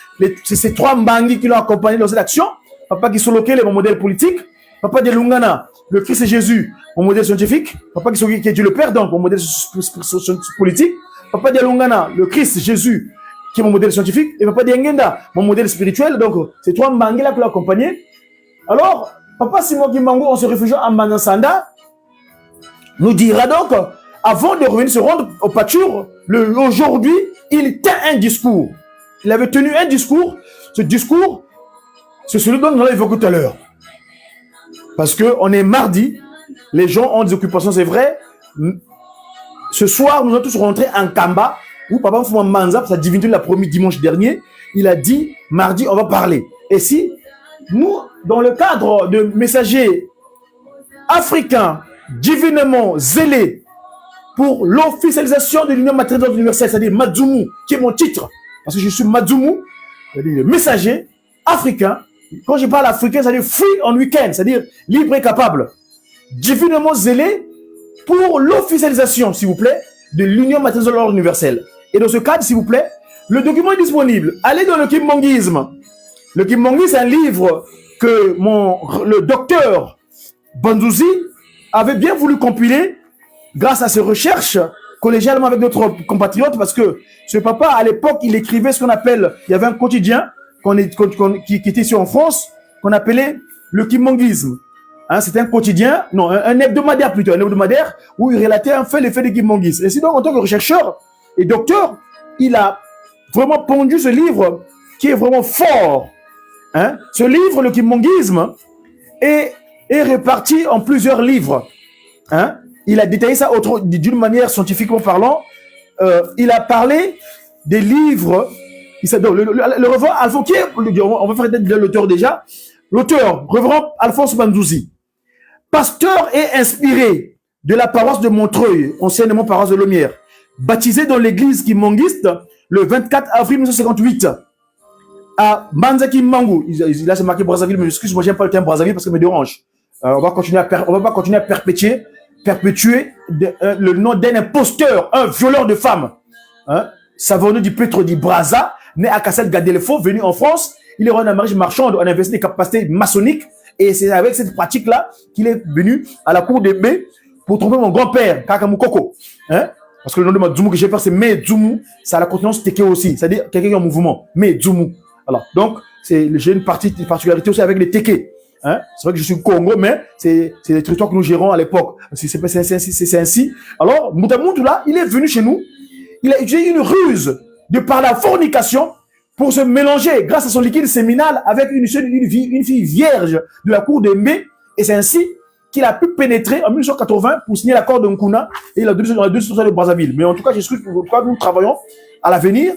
c'est ces trois Mbangi qui l'ont accompagné dans cette action. Papa Kisolokele, mon modèle politique. Papa de Lungana, le Christ et Jésus, mon modèle scientifique. Papa Kisolokele, qui est Dieu le Père, donc mon modèle politique. Papa de Lungana, le Christ Jésus, qui est mon modèle scientifique. Et Papa Diangenda, mon modèle spirituel. Donc, c'est trois Mbangi là qui l'ont accompagné. Alors, Papa Simon Kimbangu, en se réfugiant à Manassanda, nous dira donc, avant de revenir se rendre aux pâtures, aujourd'hui, il tint un discours. Il avait tenu un discours. Ce discours C'est celui dont nous allons évoquer tout à l'heure. Parce que on est mardi, les gens ont des occupations, c'est vrai. Ce soir, nous allons tous rentrer en Kamba, où Papa Mfouma Manza, sa divinité l'a promis dimanche dernier, il a dit, mardi, on va parler. Et si nous, dans le cadre de messagers africains, divinement zélés pour l'officialisation de l'Union matérielle universelle, c'est-à-dire Madzumu, qui est mon titre, parce que je suis Madzumu, c'est-à-dire le messager africain. Quand je parle africain, c'est-à-dire free on week-end, c'est-à-dire libre et capable, divinement zélé pour l'officialisation, s'il vous plaît, de l'Union matérielle universelle. Et dans ce cadre, s'il vous plaît, le document est disponible. Allez dans le Kimbanguisme. Le Kimbanguisme, c'est un livre que le docteur Bandouzi avait bien voulu compiler grâce à ses recherches collégialement avec d'autres compatriotes, parce que ce papa, à l'époque, il écrivait ce qu'on appelle, il y avait un quotidien qui était ici en France, qu'on appelait le Kimbanguisme. Hein, c'était un quotidien, non, un hebdomadaire plutôt, un hebdomadaire où il relatait un fait, l'effet du Kimbanguisme. Et sinon, en tant que chercheur et docteur, il a vraiment pondu ce livre qui est vraiment fort. Hein? Ce livre, le Kimbanguisme, est réparti en plusieurs livres. Hein? Il a détaillé ça d'une manière scientifiquement parlant. Il a parlé des livres. Donc, le révérend Alphonse, qui est, on va faire l'auteur déjà. L'auteur, révérend Alphonse Bandouzi, pasteur et inspiré de la paroisse de Montreuil, anciennement paroisse de Lomière, baptisé dans l'église kimbanguiste le 24 avril 1958 à Manzaki Mangou. Là, c'est marqué Brazzaville, mais excuse-moi, j'aime pas le terme Brazzaville parce que ça me dérange. On va va pas continuer à perpétuer le nom d'un imposteur, un violeur de femmes. Hein? Savonneux du Pétro di Brazza, né à Cassel Gadelefo, venu en France. Il est rendu un mariage marchand, on a investi des capacités maçonniques. Et c'est avec cette pratique-là qu'il est venu à la cour de B pour tromper mon grand-père, Kakamukoko. Hein? Parce que le nom de Madzumu que j'ai fait, c'est Medzumu. Ça a la contenance Teke aussi. C'est-à-dire quelqu'un qui est en mouvement. Medzumu. Alors, donc, j'ai une particularité aussi avec les Teke. Hein? C'est vrai que je suis Congo, mais c'est les territoires que nous gérons à l'époque. C'est ainsi. Alors, Moutamountou là, il est venu chez nous. Il a utilisé une ruse de par la fornication pour se mélanger grâce à son liquide séminal avec une fille vierge de la cour de Mbé. Et c'est ainsi qu'il a pu pénétrer en 1980 pour signer l'accord de Nkuna et il a donné dans de Brazzaville. Mais en tout cas, j'excuse pourquoi nous travaillons à l'avenir.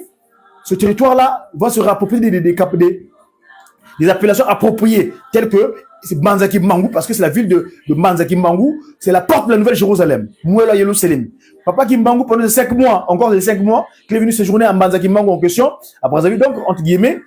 Ce territoire-là va se rapprocher des appellations appropriées, telles que c'est Manzaki Mangou, parce que c'est la ville de Manzaki Mangou, c'est la porte de la Nouvelle Jérusalem, Mouela Yerusalem. Papa Kimbangu, pendant 5 mois, encore les 5 mois, qu'il est venu séjourner à Manzaki Mangou en question, à Brazzaville, donc, entre guillemets,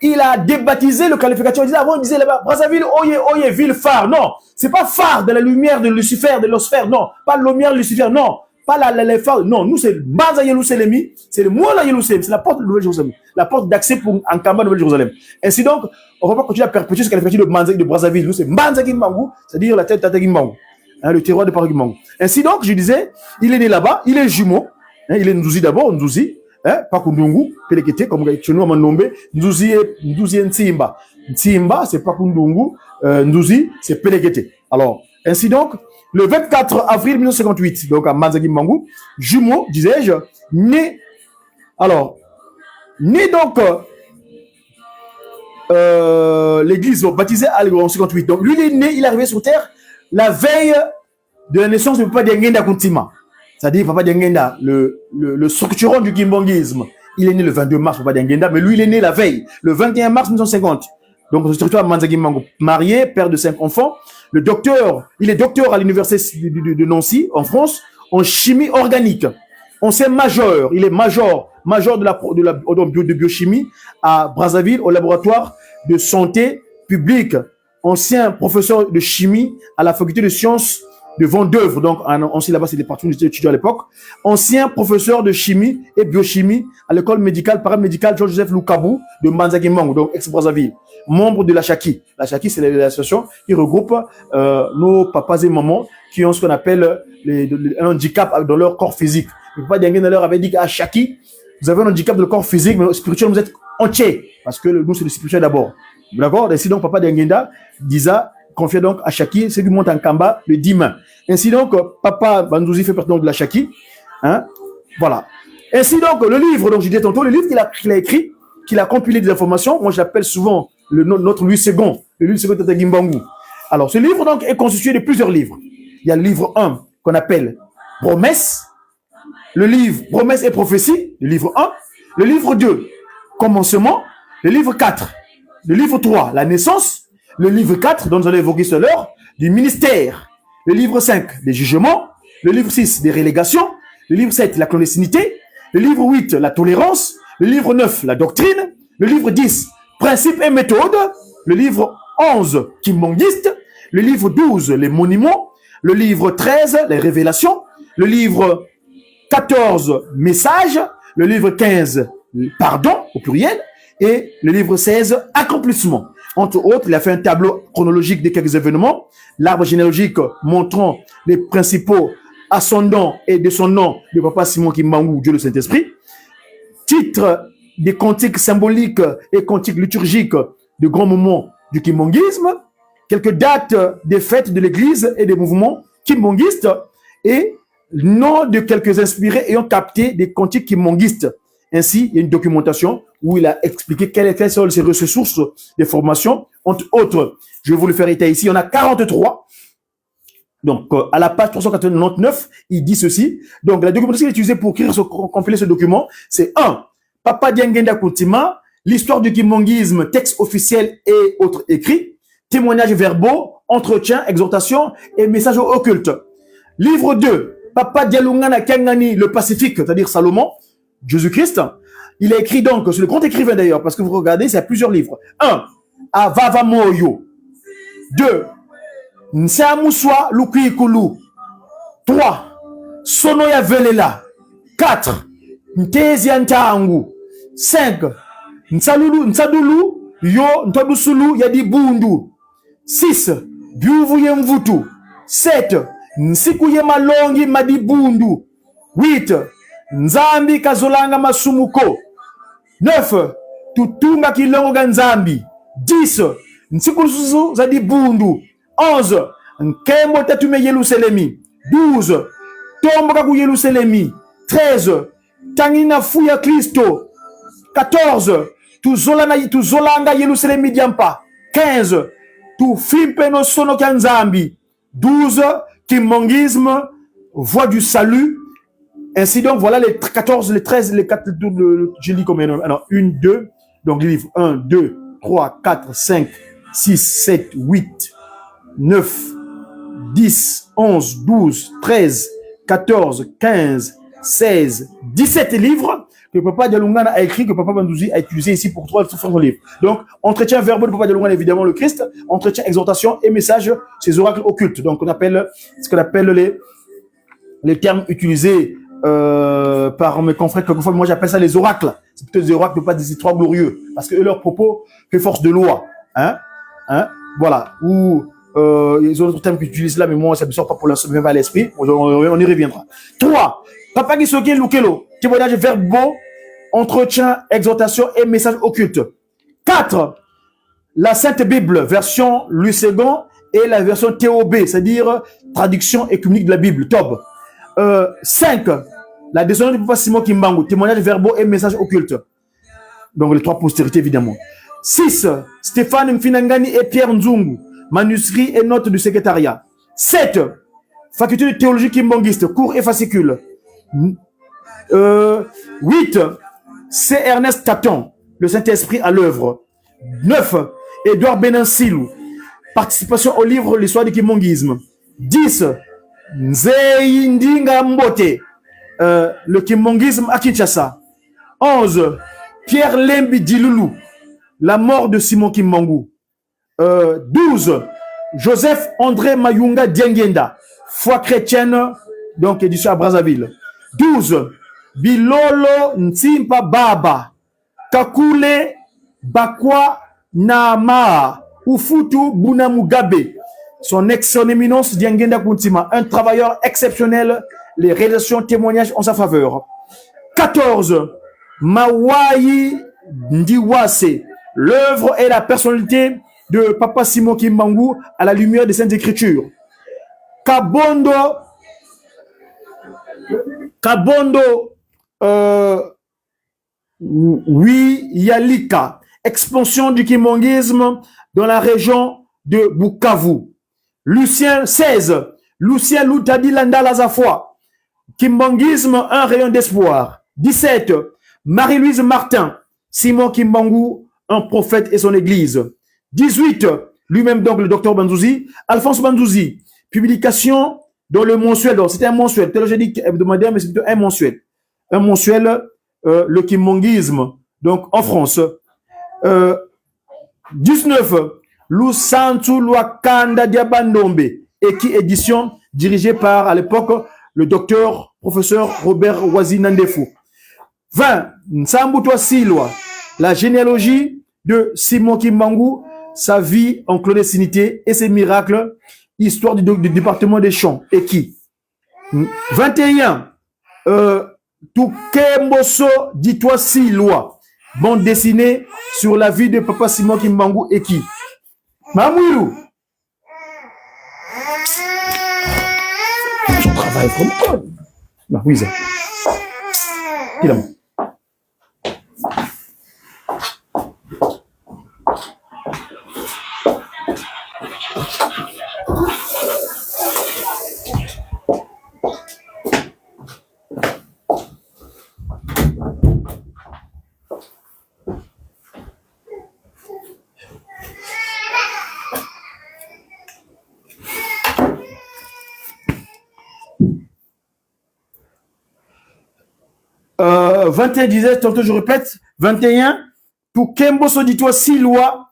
il a débaptisé le qualificatif. Il disait, avant, il disait là-bas, Brazzaville, oye, oye, ville phare. Non, c'est pas phare de la lumière de Lucifer, de l'osphère, non. Pas lumière de Lucifer, non. Pas la phare, non. Nous, c'est Manza Yerusalem, c'est le Mouela Yerusalem, c'est la porte de Nouvelle Jérusalem, la porte d'accès pour Nkamba Nouvelle Jérusalem. Ainsi donc, on va pas continuer à perpétuer ce qualificatif de Manza de Brazzaville. Nous, c'est Manza Kimbangu, c'est-à-dire la tête de Kimbangu, hein, le terroir de Paris Kimbangu. Ainsi donc, je disais, il est né là-bas, il est jumeau, hein, il est Ndouzi d'abord, Ndouzi, hein, pas Kundungu, Pelekete, comme chez nous à Mandombe, Ndouzi et Ntimba. Ntimba, c'est pas Kundungu, Ndouzi, c'est Pelekete. Alors, ainsi donc, le 24 avril 1958, donc à Manzaki Mangou, jumeau, disais-je, né, alors, né donc, l'église baptisée à en 58. Donc, lui, il est né, il est arrivé sur terre la veille de la naissance de Papa Diangienda Kuntima. C'est-à-dire, Papa Diangienda, le structurant du kimbanguisme. Il est né le 22 mars, Papa Diangienda, mais lui, il est né la veille, le 21 mars 1950. Donc, ce territoire Manzaki Mangou, marié, père de 5 enfants. Le docteur, il est docteur à l'université de Nancy, en France, en chimie organique. Ancien major, il est major de biochimie à Brazzaville, au laboratoire de santé publique. Ancien professeur de chimie à la faculté de sciences de Vendeuvre, donc ancien là-bas, c'est des parties où j'étais étudiant à l'époque. Ancien professeur de chimie et biochimie à l'école médicale, paramédicale Georges-Joseph Loukabou de Manzaki Mangou, donc ex-Brazzaville. Membre de la Chaki. La Chaki, c'est l'association qui regroupe nos papas et mamans qui ont ce qu'on appelle un handicap dans leur corps physique. Le papa Diangienda leur avait dit qu'à Chaki, vous avez un handicap dans le corps physique, mais spirituel, vous êtes entier. Parce que nous, c'est le spirituel d'abord. D'accord? Ainsi donc, papa Diangienda disait, confiait donc à Chaki, c'est du monte en Kamba le 10 mai. Ainsi donc, papa Bandouzi fait partie de la Chaki. Hein? Voilà. Ainsi donc, le livre, donc je disais tantôt, le livre qu'il a écrit, qu'il a compilé des informations, moi j'appelle souvent le, notre Louis II, le Louis II Tata Kimbangu. Alors, ce livre donc est constitué de plusieurs livres. Il y a le livre 1 qu'on appelle Promesse, le livre Promesse et prophétie, le livre 1, le livre 2, Commencement, le livre 4, le livre 3, La naissance, le livre 4, dont nous allons évoquer tout à l'heure, du ministère, le livre 5, des jugements, le livre 6, des relégations, le livre 7, la clandestinité, le livre 8, la tolérance, le livre 9, la doctrine, le livre 10, principes et méthodes, le livre 11, kimbanguiste, le livre 12, les monuments, le livre 13, les révélations, le livre 14, messages, le livre 15, pardon, au pluriel, et le livre 16, accomplissement. Entre autres, il a fait un tableau chronologique de quelques événements, l'arbre généalogique montrant les principaux ascendants et descendants de Papa Simon Kimbangu, Dieu le Saint-Esprit, titre des cantiques symboliques et cantiques liturgiques de grands moments du kimbanguisme, quelques dates des fêtes de l'église et des mouvements kimbanguistes et nom de quelques inspirés ayant capté des cantiques kimbanguistes. Ainsi, il y a une documentation où il a expliqué quelles étaient ses ressources de formation. Entre autres, je vais vous le faire état ici, il y en a 43. Donc, à la page 389, il dit ceci. Donc, la documentation qu'il a utilisée pour écrire, compiler ce document, c'est 1. Papa Diangienda Kuntima, l'histoire du kimbanguisme, texte officiel et autres écrits, témoignages verbaux, entretiens, exhortations et messages occultes. Livre 2, Papa Dialungana Kiangani, le Pacifique, c'est-à-dire Salomon, Jésus-Christ. Il a écrit donc, c'est le grand écrivain d'ailleurs, parce que vous regardez, c'est à plusieurs livres. 1. Avava Moyo. 2. Nsamuswa Lukuikulu. 3. Sonoya Velela. 4. Ntezia Ntangu. 5. Nsalulu, Nsadulu, Yo, Ntodusulu, Yadi Bundu. 6. Biuvu Yemvutu. 7. Nsiku Yemalongi Madibundu. 8. Nzambi Kazolanga Masumuko. 9. Tutunga Kilongo Ganzambi. 10. Nsikulususu Zadi Bundu. 11. Nkembo Tatume Yelusalemi. 12. Tomboka ku Yelusalemi. 13. Tangina Fuya Kristo. 14. Tuzolana Tuzolanga Yelusalemi Diampa. 15. Tufimpe no sono kya Nzambi. 12. Kimbanguisme, voie du salut. Ainsi donc, voilà les 14, les 13, les 4, je lis combien? Alors, 1, 2, donc livre 1, 2, 3, 4, 5, 6, 7, 8, 9, 10, 11, 12, 13, 14, 15, 16, 17 livres que Papa Dialungana a écrit, que Papa Bandouzi a utilisé ici pour trois faire son livre. Donc, entretien verbal de Papa Dialungana, évidemment, le Christ, entretien, exhortation et message, ces oracles occultes. Donc, on appelle ce qu'on appelle les termes utilisés par mes confrères, quelquefois, moi j'appelle ça les oracles. C'est plutôt des oracles, pas des trois glorieux, parce que eux, leur propos fait force de loi. Hein, hein, voilà. Ou ils ont d'autres termes qu'ils utilisent là, mais moi, ça ne me sort pas pour l'instant, même pas à l'esprit. On y reviendra. 3. Papa Gisoke Lukelo, témoignage verbaux, entretien, exhortation et message occulte. 4. La Sainte Bible, version Louis Segond et la version TOB, c'est-à-dire traduction écuménique de la Bible, TOB. 5. La descendance du papa Simon Kimbangu, témoignage verbaux et message occulte. Donc les trois postérités, évidemment. 6. Stéphane Mfinangani et Pierre Nzungu, manuscrits et notes du secrétariat. 7. Faculté de théologie kimbanguiste, cours et fascicules. 8. C'est Ernest Taton, le Saint-Esprit à l'œuvre. 9. Édouard Beninsilou, participation au livre L'histoire du kimbanguisme. 10. Nzeyi Ndinga Mbote, le kimbanguisme à Kinshasa. 11. Pierre Lembi Diloulou, la mort de Simon Kimbangu. 12. Joseph André Mayunga Diangienda, foi chrétienne, donc édition à Brazzaville. 12. Bilolo Ntimpa Baba, Kakule Bakwa Nama, Ufutu Bunamugabe, son ex-son éminence Diangienda Kuntima, un travailleur exceptionnel, les réalisations témoignages en sa faveur. 14. Mawaï Ndiwase, l'œuvre et la personnalité de Papa Simon Kimbangu à la lumière des Saintes Écritures. Kabondo, Kabondo Wiyalika, Expansion du kimbanguisme dans la région de Bukavu. Lucien 16, Lucien Lutadi Landa Lazafoi, Kimbanguisme, un rayon d'espoir. 17, Marie-Louise Martin, Simon Kimbangu, un prophète et son église. 18, lui-même donc le docteur Banzouzi, Alphonse Banzouzi, publication dans le mensuel. Donc c'était un mensuel. Tout à l'heure j'ai dit hebdomadaire, mais c'est plutôt un mensuel. Un mensuel, le kimbanguisme, donc en France. 19, Lusantu Luakanda Diabandombe, Eki édition, dirigée par, à l'époque, le docteur professeur Robert Wazinandefou. 20, Nsambutoa Silwa, la généalogie de Simon Kimbangu, sa vie en clandestinité et ses miracles, histoire du département des Champs, Eki. 21, Tukemboso Ditwa Silwa, bande dessinée sur la vie de Papa Simon Kimbangu Eki. Mamouilou. Son travail vraiment. Bah oui, ça. Euh, 21 disait, tantôt je répète, 21, pour Kembo Soditois, 6 lois.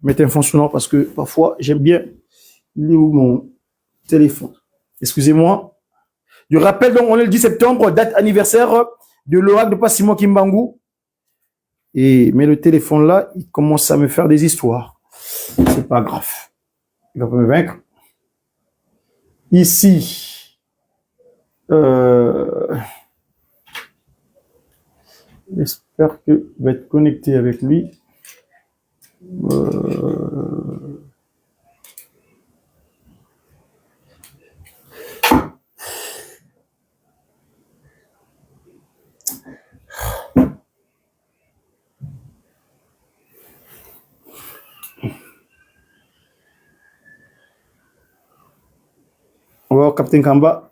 Mettez un fond sonore parce que parfois j'aime bien lire mon téléphone. Excusez-moi. Je rappelle donc, on est le 10 septembre, date anniversaire de l'oracle de Simon Kimbangu. Et, mais le téléphone là, il commence à me faire des histoires. C'est pas grave. Il va pas me vaincre. Ici, j'espère que je vais être connecté avec lui. On va Captain Kamba.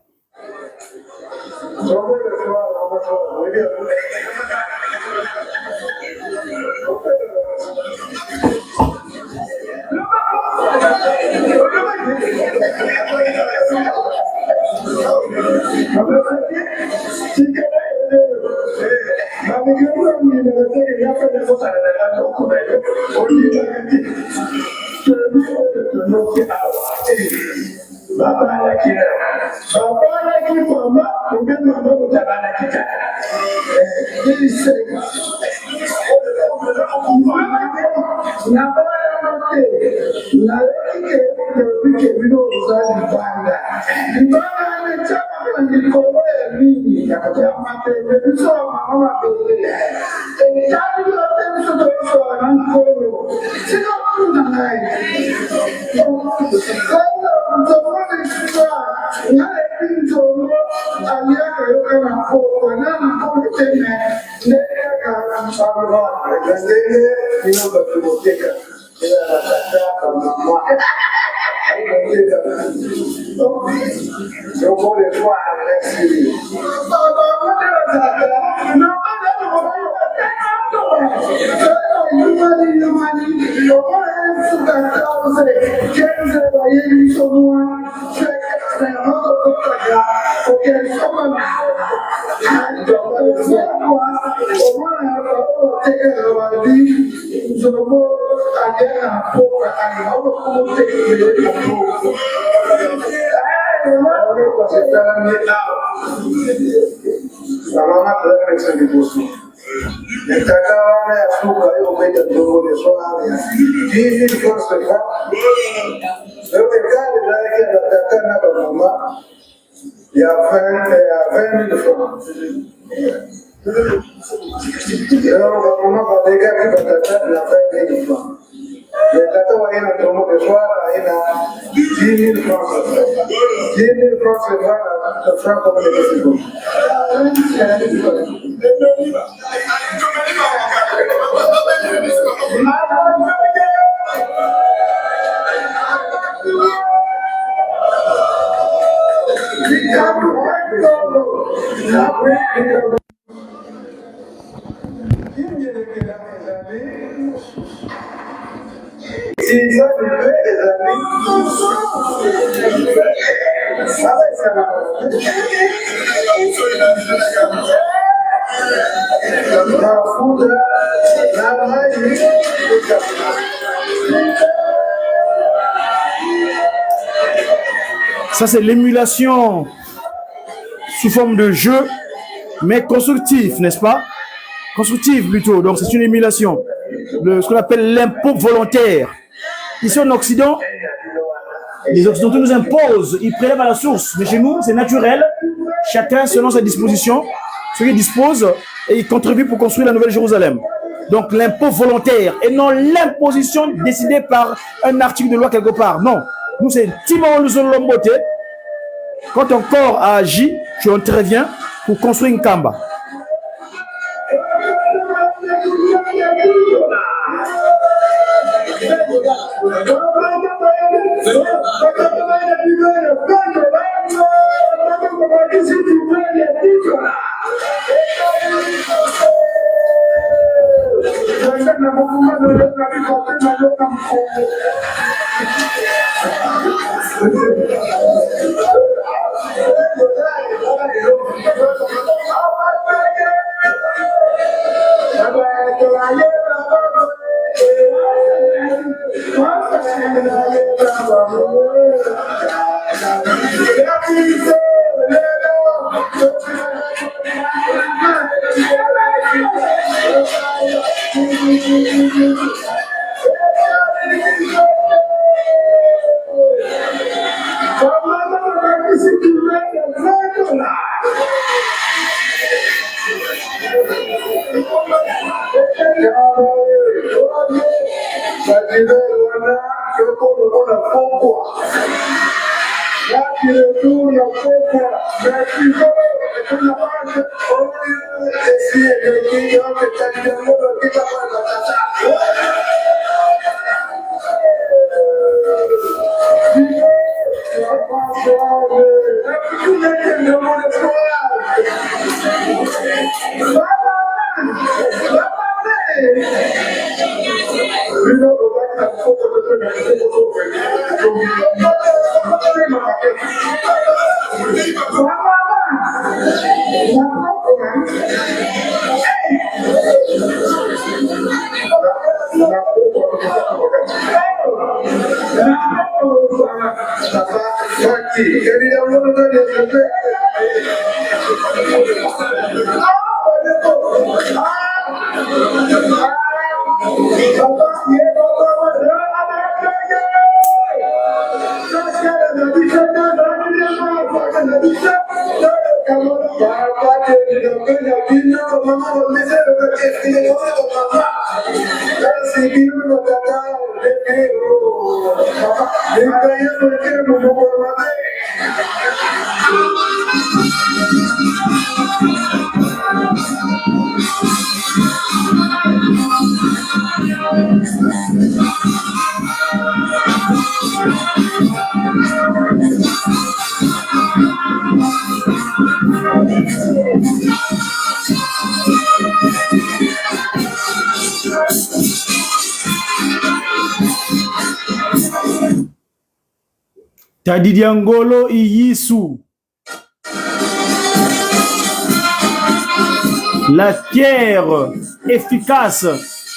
Ça, c'est l'émulation sous forme de jeu, mais constructif, n'est-ce pas Constructive plutôt. Donc, c'est une émulation. Le, ce qu'on appelle l'impôt volontaire. Ici en Occident, les Occidentaux nous imposent, ils prélèvent à la source. Mais chez nous, c'est naturel. Chacun selon sa disposition, ce qu'il dispose, et il contribue pour construire la Nouvelle Jérusalem. Donc l'impôt volontaire et non l'imposition décidée par un article de loi quelque part. Non. Nous, c'est Timon Lombote. Quand ton corps a agi, tu interviens pour construire une kamba. Tadidiangolo Iyisu. La pierre efficace,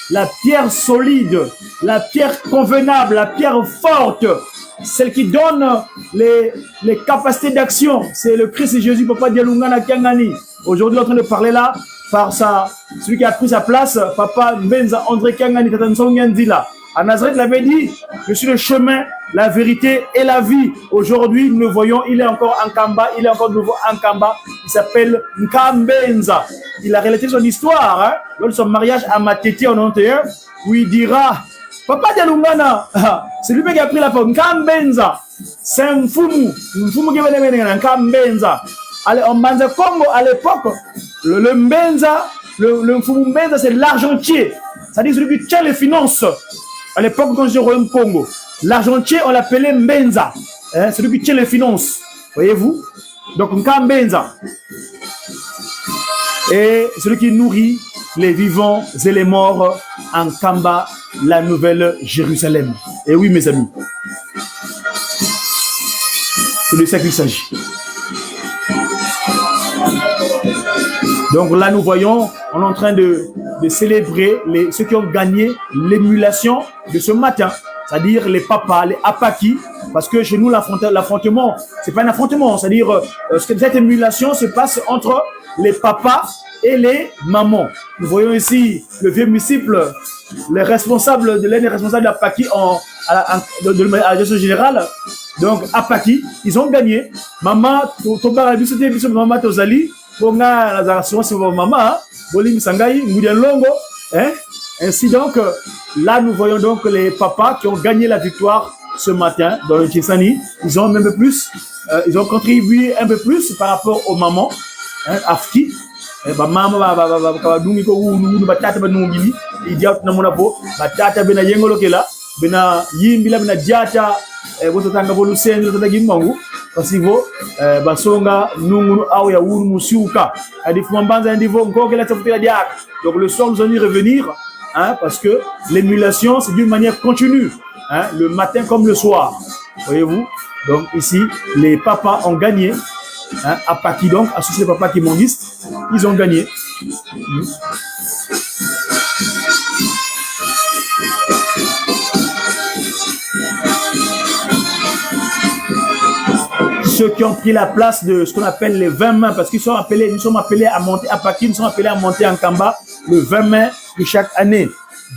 la pierre solide, la pierre convenable, la pierre forte, celle qui donne les, les capacités d'action. C'est le Christ Jésus, Papa Dialungana Kiangani. Aujourd'hui, en train de parler là par sa, celui qui a pris sa place, Papa Mbenza André Kiangani Tatansongyandila. À Nazareth, il avait dit, je suis le chemin, la vérité et la vie. Aujourd'hui, nous le voyons, il est encore en Kamba, il est encore de nouveau en Kamba. Il s'appelle Nkambenza. Il a relaté son histoire, hein, lors de son mariage à Matete en 91, où il dira, Papa Dialungana, c'est lui qui a pris la forme, Nkambenza. C'est un Mfumu, Mfumu qui venait Nkambenza. Allez, en Mbanza Congo, à l'époque, le, le Mbenza, le, le Mfumu Mbenza, c'est l'argentier. C'est-à-dire celui qui tient les finances. À l'époque, quand j'étais au Royaume Congo, l'argentier, on l'appelait Mbenza. Hein, celui qui tient les finances. Voyez-vous Donc, Nka Mbenza. Et celui qui nourrit les vivants et les morts. à Nkamba, la nouvelle Jérusalem. Et oui, mes amis, c'est de ça qu'il s'agit. Donc là, nous voyons, on est en train de, de célébrer les, ceux qui ont gagné l'émulation de ce matin, c'est-à-dire les papas, les apaki, parce que chez nous, l'affrontement, c'est pas un affrontement, c'est-à-dire euh, cette émulation se passe entre les papas et les mamans. Nous voyons ici le vieux disciple, les responsables de l'un responsables de l'Apaki en, à la, de, de, à la direction générale. Donc, Apaki, ils ont gagné. Maman, maman Tozali, bonga nazalaka souvent sur maman, bolimbisa ngai, ngudia longo, hein? Ainsi donc, là nous voyons donc les papas qui ont gagné la victoire ce matin dans le Kinsani. Ils ont un peu plus, euh, ils ont contribué un peu plus par rapport aux mamans, hein, Afki. Eh, bamama badungi ko wunu batata banungili idia tunamona po batata bena yengolokela bena yimbila bena diata eh, bototanga bo lusenzi bototanga imbangu pasivo eh, basonga nungunu au ya wunu musiuka adifuma mbanza ndivo nkokela tsafutela diaka. Donc le soir nous allons y revenir, hein, parce que l'émulation c'est d'une manière continue, hein, le matin comme le soir, voyez-vous. Donc ici les papas ont gagné, hein, à Paki, donc associé les papas kimbanguistes, ils ont gagné. Ceux qui ont pris la place de ce qu'on appelle les 20 mains, parce qu'ils sont appelés, nous sommes appelés à monter à Paki, nous sommes appelés à monter en Kamba le 20 mai de chaque année.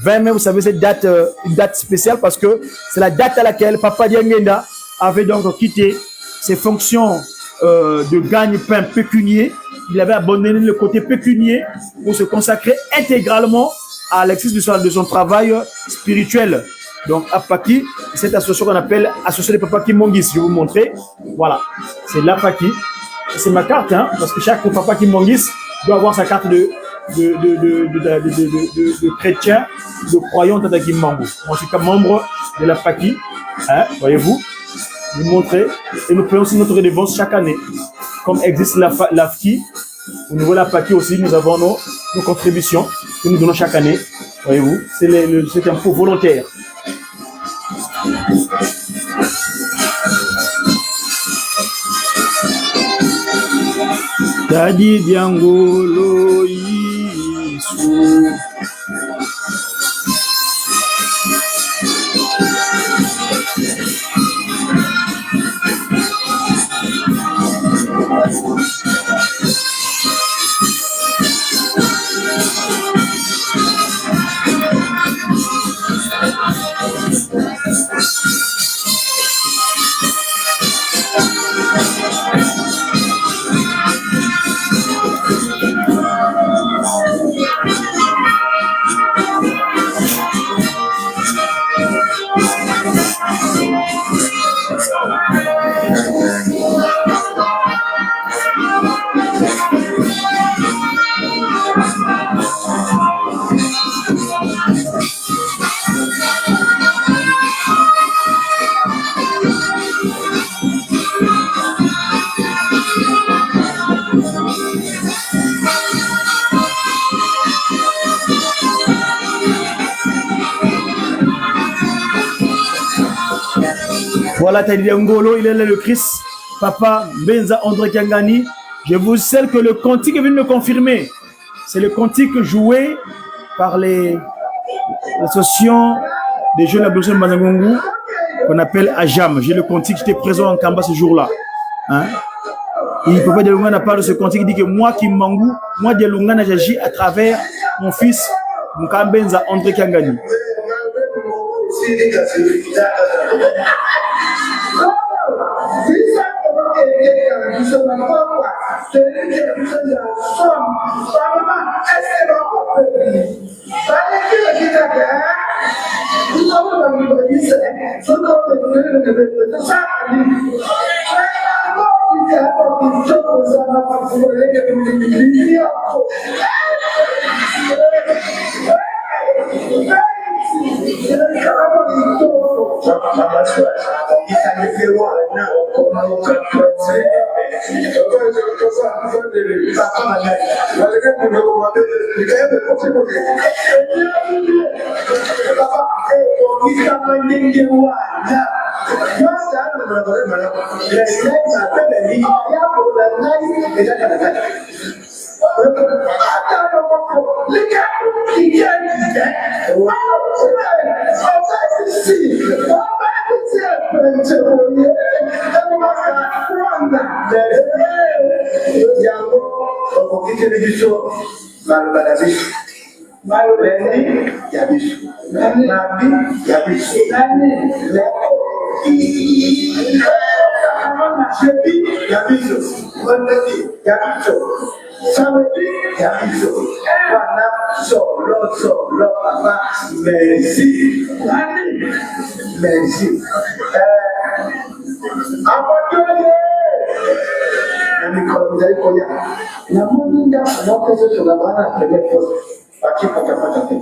20 mai, vous savez, cette date, euh, une date spéciale parce que c'est la date à laquelle Papa Diangenda avait donc quitté ses fonctions euh, de gagne-pain pécunier. Il avait abandonné le côté pécunier pour se consacrer intégralement à l'exercice de son, de son travail spirituel. Donc, à Paki, cette association qu'on appelle Association des Papas Kimbanguistes. Je vais vous montrer. Voilà, c'est l'Apaki. C'est ma carte, hein, parce que chaque papa Kimbanguiste doit avoir sa carte de, de, de, de, de, de, de, de, chrétien, de croyant Tata Kimbangu. Moi, je suis membre de la Paki, hein, voyez-vous. Vous montrer. Et nous payons aussi notre redevance chaque année. Comme existe la, l'AFKI, au niveau de la PACI aussi, nous avons nos, nos contributions que nous donnons chaque année. Voyez-vous, c'est un impôt volontaire. Dadi Diangolo Isu. Voilà, Tadidi Ngolo, il est là le Christ. Papa Benza André Kiangani. Je vous sais que le cantique est venu me confirmer. C'est le cantique joué par les l'association des jeunes abolitionnistes de Mbanza-Ngungu qu'on appelle Ajam. J'ai le cantique, j'étais présent en Kamba ce jour-là. Hein? Et Papa Dialungana parle de ce cantique, il dit que moi qui Mangou, moi Dialungana, j'agis à travers mon fils Mukambenza André Kiangani. Yango okokiseli biso maloba na biso lundi ya biso mardi ya biso jeudi ya biso vendredi ya biso samedi ya biso wana solo solo papa merci merci akotoye na mikolo mizali koya namoni ndako moko ezotonga bana na premier poste batie patapata te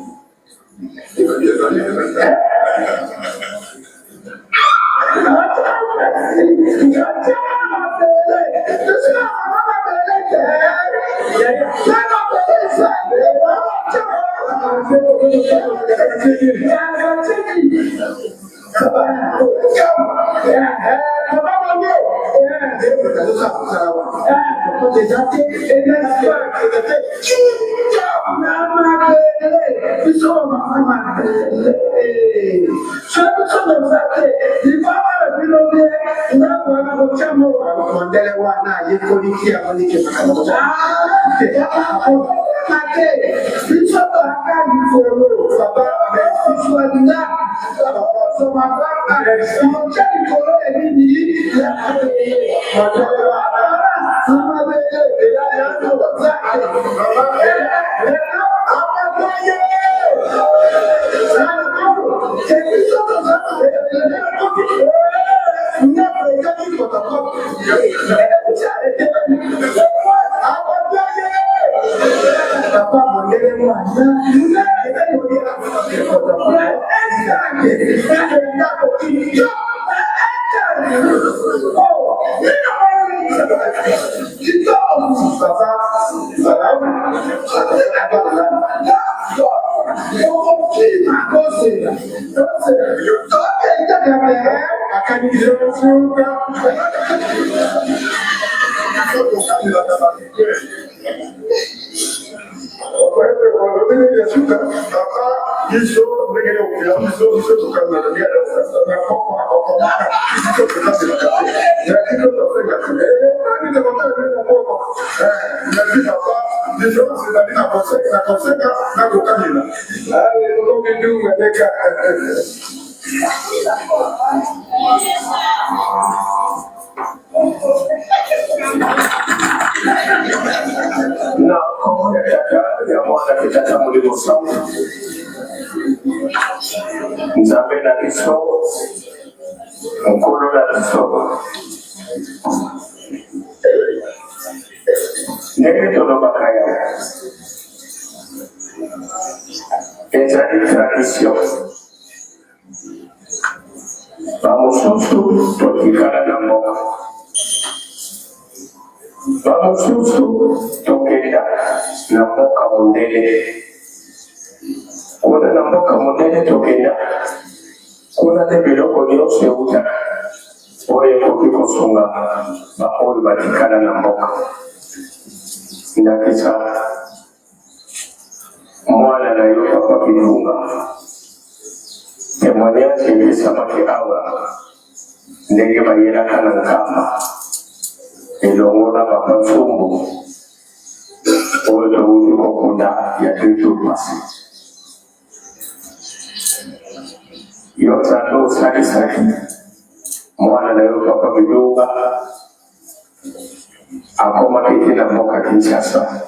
Mondele wana ayekoli ti amoni ke makambo Papa mondele mwana Na nkombo ya Tata, ya Mwana mpe Tata Molimo Santu, Nzambe na biso, Nkolo na biso, ndenge tolobaka yango ezali tradition. Bamosusu totikala na mboka, bamosusu tokenda na mboka mondele. Kuna na mboka mondele tokenda, kuna nde biloko nyonso euta oyo ekoki kosunga baoyo batikala na mboka. Ndakisa Mwana na yo papa Kilunga, temoignage epesamaki awa ndenge bayelaka na Nkamba elongo na papa Nsumbu oyo towuti kokunda ya deux jours passe. Yo Nzambe osalisaki mwana na yo papa Bilunga akomaki te na mboka Kinshasa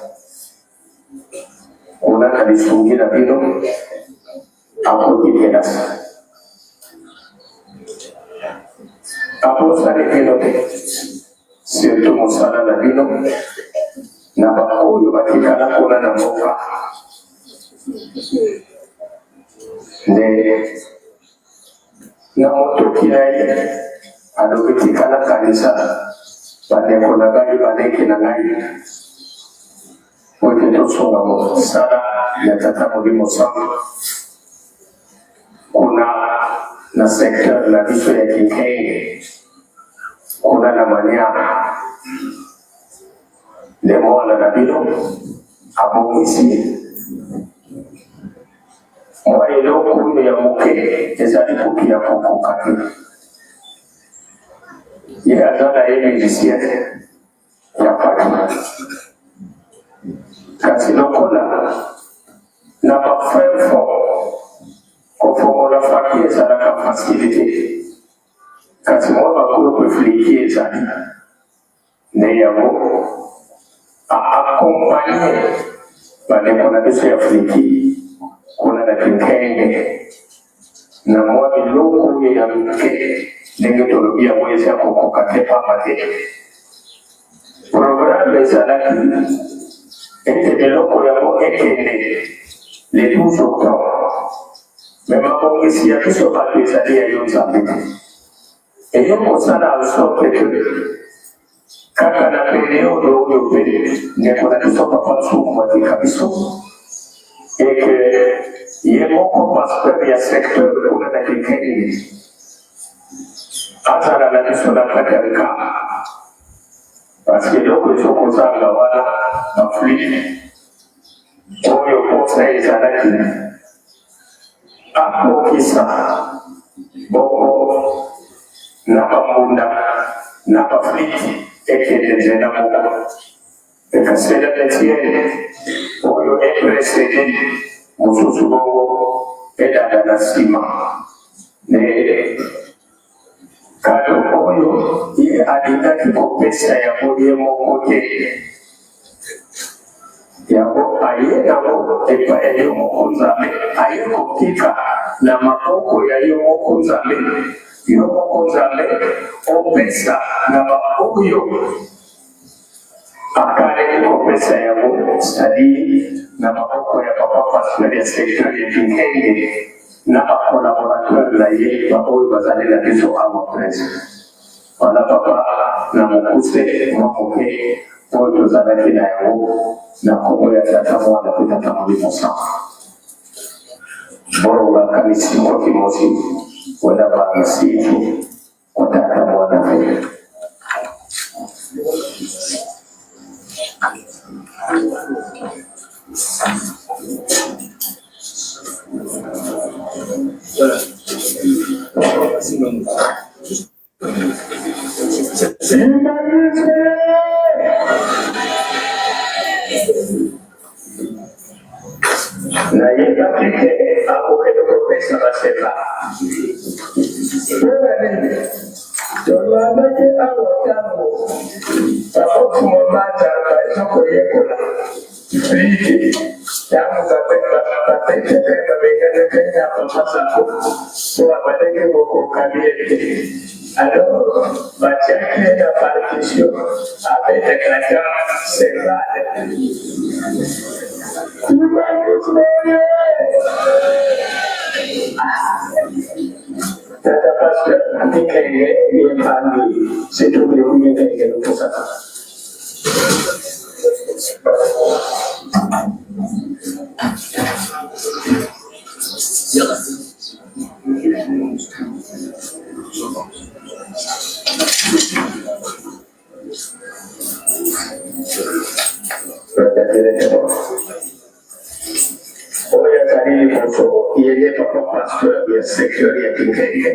kuna na lisungi na bino akoti kelasi. Abosani bino te, surtout mosala na bino na baoyo batikala kuna na mboka. Nde na motoki na ye alobi tika nakanisa bandeko na ngai baleki na ngai po ete tosunga mosala ya Tata Molimo Santu kuna na secteur na biso ya Kinkenge kuna na Manianga. Nde mwana na bino abongisi mwa eloko oyo ya moke, ezali kutu ya kokoka te. Ye aza na ye musicien ya paki, kasi lokola na bafin fond kofongola faki ezalaka facile te, kasi mwa bakuloko efliki ezali nde yango a accompagne bandeko na biso ya Afriki kuna na Kinkenge na mwa biloko oyo ya mike, ndenge tolobi yango eza kokoka te, pamba te programme ezalaki ete eloko yango ekende le 12 octobre, me mabongisi ya biso bato ezali ya yo Nzambe te. Eye kosala en sorte que kaka na periode oyo mpe ndeko na biso papa Nsumu atika biso et que ye moko pasteur ya secteur kuna na Kinkenge azala na biso na kati ya likamba parce que eloko ezokozanga wana baflike oyo posa ezalaki akokisa bongo na bambunda na bafliti ekende nzela moko. Ekasela netiene oyo eprecede mosusu bongo elanda na nsima ne kado oyo ye alingaki kopesa yango ye moko te. Yango aye nango epai ya yo moko Nzambe, aye kotika na maboko ya yo moko Nzambe, yo moko Nzambe opesa na baoyo akaneli kopesa yango, c'est-à-dire na maboko ya papa pasteur ya secteur ya Kinkenge na ba collaborateurs na ye baoyo bazali na biso awa presque. Wana papa na mokuse mwa moke oyo tozalaki na yango na nkombo ya Tata, Mwana mpe Tata Molimo Santu. Boro bakanisi kwa kimosi wenda bangisitu kwa Tata, Mwana mpe Voilà. Nayebaki te akokende kopesa baseka. Mpona nini tolandaki awa ntango papa Mfumu Manzanza ezo koyekola flite, ntango babetaka ye babenganaka ye na papa Sako mpo abandaki kokoka bien te, alors batiaki ye na partition abetaka ata cymbale. Tata pasteur ndenge ye mpangi c'est tout le ndenge loposaka. Oyo azali liboso ye nde papa pasteur ya secteur ya Kinkenge.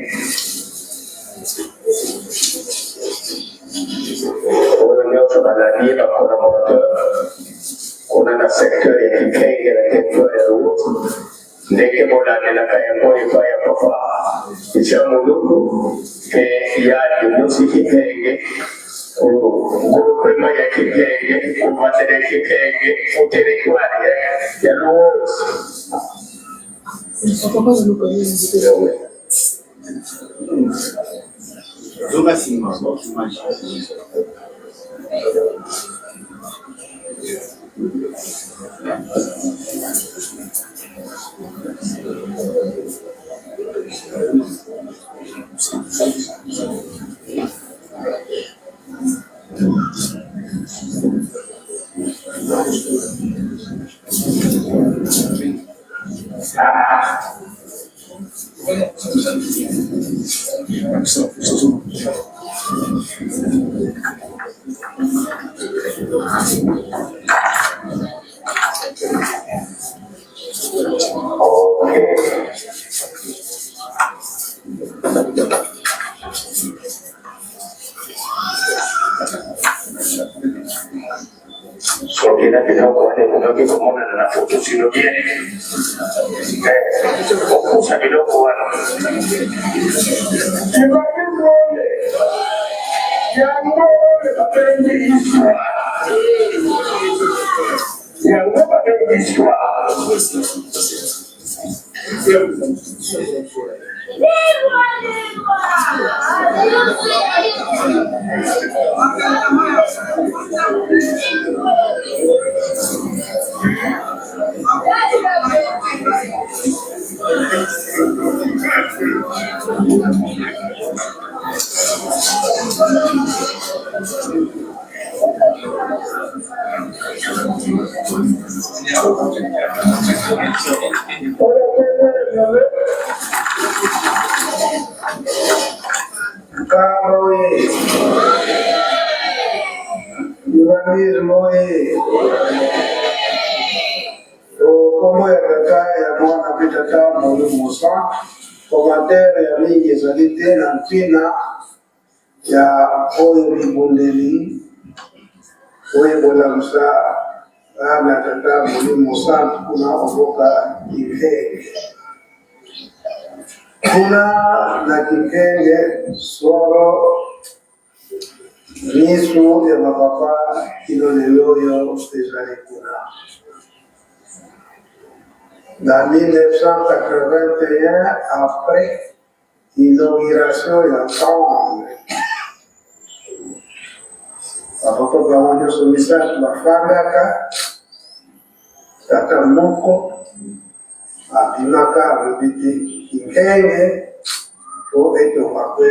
Oyo nyonso balandi ye ba collaborateur kuna na secteur ya Kinkenge na territoire ya Luotu, ndenge bolandelaka yango epai ya papa Jean Mulundu mpe ya Demusi Kinkenge, groupement ya Kinkenge, kuvatela ya Kinkenge mu territoire ya Luotu. Soki na biloko wana ekokaki komonana na foto sino bien okosa biloko wana. Yango babengi histoire, yango babengi histoire. Nkamba oye! Urbanisme oye! Kombo ya Tata, ya Mwana mpe Tata Molimo Mosantu. Commentaire ya mingi ezali te na ntina ya oyo bibundeli oyo ekolamusa bana ya Tata Molimo Mosantu kuna oboka Kinkenge. Kuna na Kinkenge solo miso ya bapapa kino lelo oyo ezali kuna. Na 1981 après inauguration ya temple, bapapa bango nyonso misato bafandaka, tata moko abimaka alobi te Kinkenge po etonga mpe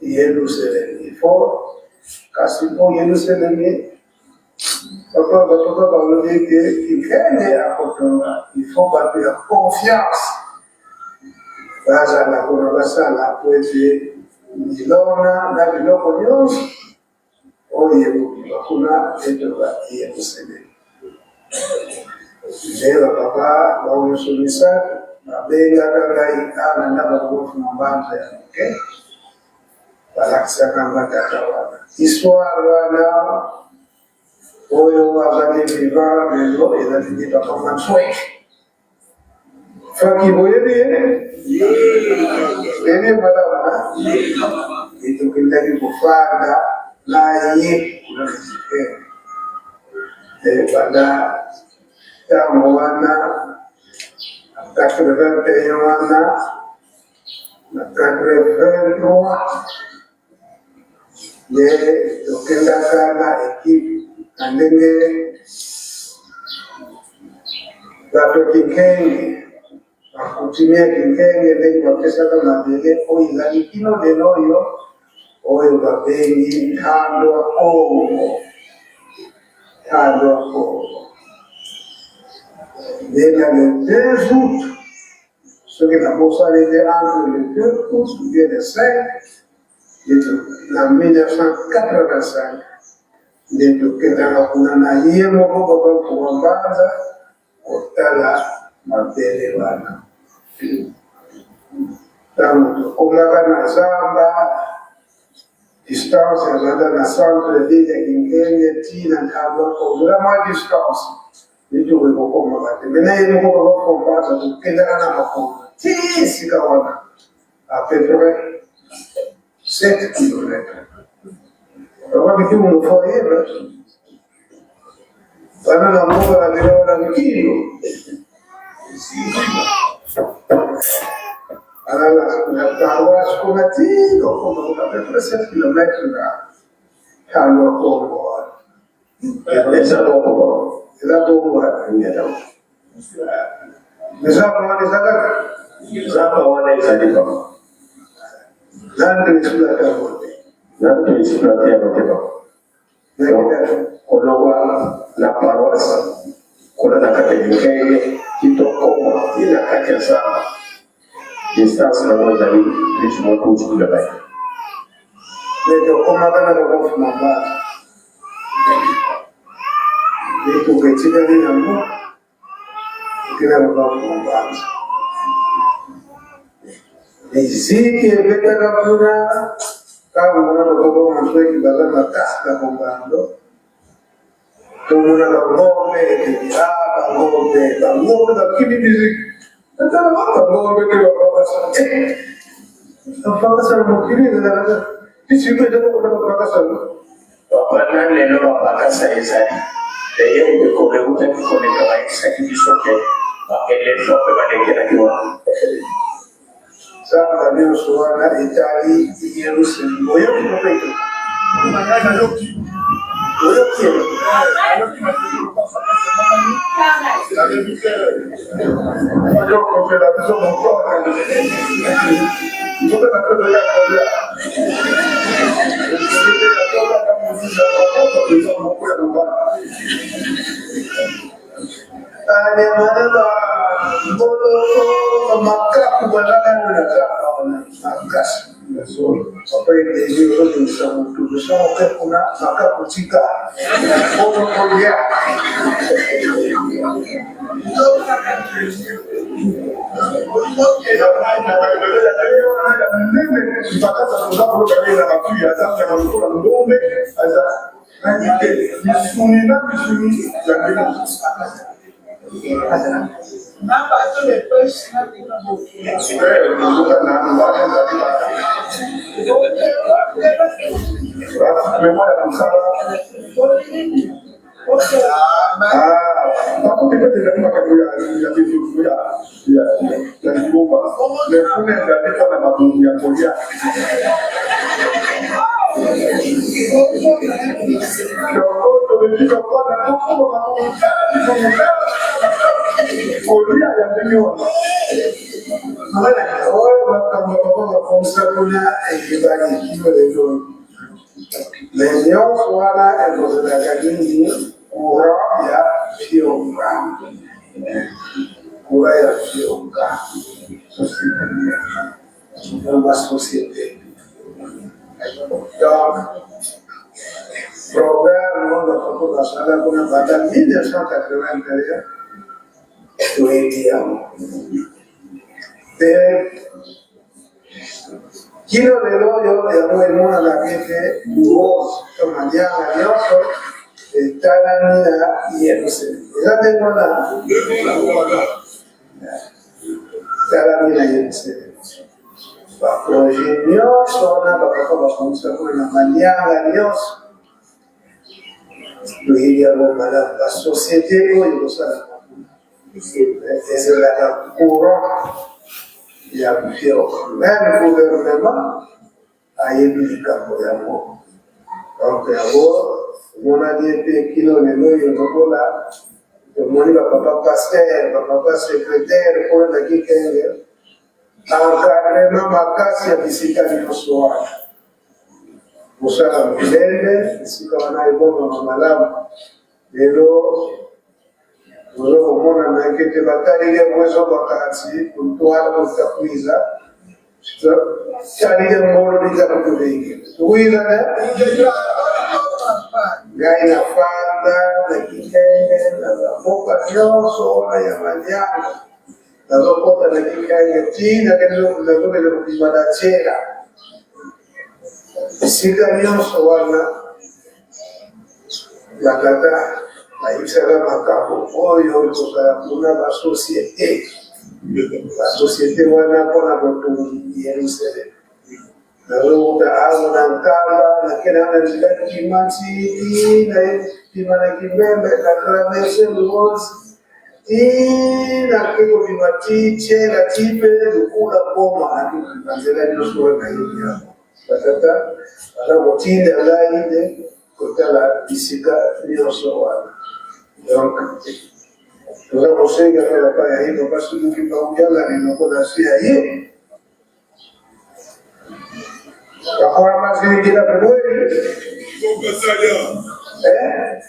Yelusalemi fo kasi mpo Yelusalemi papa bapapa balobi ete Kinkenge akotonga il faut bato ya confiance bazala kuna basala po ete milona na biloko nyonso oyo ekobima kuna etoka Yerusalemi. Nde bapapa bango nyonso misato babengaka ngai awa na ndako ya babotu na mbanza ya moke, balakisaka nga tata wana histoire wana oyo azali vivant lelo ezali nde papa Mansweke. Faki boyebi ye? Ene malamu etokendaki kofanda na ye kuna na Jipere. Banda ntango wana 81 wana na 83 nde tokendaka na ekipe na ndenge bato ya Kinkenge, ba coutumier ya Kinkenge ndenge bapesaka mabele oyo ezali kino lelo oyo, oyo babengi Ntandwa Kongo. Ntandwa Kongo. Nde na le 2 août, soki nabosani te, entre le 2 août ou bien le 5 na 1985 nde tokendaka kuna na ye moko papa Mfuwa Mbanza kotala mabele wana. Ntango tokomaka na zamba, distance ya banda na centre ville ya Kinkenge ti na Ntambwa Kongo eza mwa distance, mituka ekokomaka te. Me na ye moko papa Mfuwa Mbanza tokendaka na makolo ti esika wana à peu près 7 kilomètres. Papa Kitungu fo oyeba bana na mboka na bino wana mikilo bana na paroisse kuna ti kokoma à peu près 7 kilomètres na Talo Kongo wana. Eza bongo, eza bongo wana. Zamba wana eza kaka? Zamba wana ezali papa. Nando esilaka yango te. Nando esilaka yango te papa. Kolongwa na paroisse kuna na kati ya Likenge ti tokoma ti na kati ya zamba, distance nango ezali plus ou moins 12 kilomètres. Mais tokomaka na Loboko Mambasa. Mituka etikali na mboka. Kila lobako mbanza. Miziki ebetaka kuna ntango mona bakoko masweki baza makasi na kobando tomona bangombe ekeki a ah, bangombe bangombe bakimi miziki natala bangombe te bapakasa eh, bapakasa na mokili ezalaka tisiko eza kokota bapakasa. Papa na lelo ba pakasa ezali d'ailleurs mikolo eutaki koleka bayebisaki biso ke ba elephant pe balekelaki wana. Zamba nyonso wana etali Yerusalemi. Oyoki papa ete? Nayoki. Oyoki? Nayoki nayebi te yokofela biso mokolo nzoka na toya kolia. Makaku bazaka na zamba wana makasi papa ebele ozobimisa motu osongo mpe kuna makaku tika oyo kolia. Bakoki mpe ezali makambo ya ya ya lingomba, mais kuna ezali mpo na mabongi ya kolia. Kolia ya ndenge wana. Oyo makambo papa bakomisa kuna eyebani kino lelo. Mais nyonso wana ekozalaka nini? Courant ya fionga, courant ya fionga, société na ba société. Donc programme oyo papa basala kuna banda 1981 toyebi yango mpe Kino lelo oyo, yango emonanaka ete rose to madianga nyonso etalami na Yerusaleme. Eza ndenge wana, etalami na Yerusaleme. Baproje nyonso wana bapapa bakomisa kuna na malianga nyonso, toyebi yango malamu. Basosiete oyo ekosalama kuna Ezelaka courant ya mpioko meme gouvernement ayebi likambo yango, donc yango emonani ete kino lelo oyo lokola tomoni ba papa pasteur, ba papa secretaire kuna na Kikenge, encadrement makasi ya bisika nyonso wana, mosala monene esika wana ebongama malamu lelo. Ozo komona na kete bataleli yango ezoba kasi kutwala kutakwiza talile ngolo liza kutubenge tuwiza ne ngai nafanda na Kikenge na bamboka nyonso wana ya manyanga, nazokota na Kikenge ti nazokende kobima na Tshela, esika nyonso wana. Batata bayebisaka makambo oyo ekozala kuna, basosiete, basosiete wana mpo na botongi Yerusaleme. Nazowuta awa na Nkamba, nakenda na nzela Kimati ti naye kobima na Kimbembe, na traverse Luozi ti nake kobima ti Tshela ti mpe Lukula Boma, na nzela nyonso wana nayebi yango. Batata baza kotinda ngai nde kotala bisika nyonso wana. Donc, Toza kosenga mpe papa ya ye papa Suluki Mbangu Diangani lokola si ya ye bakola mazilikila pembeni eh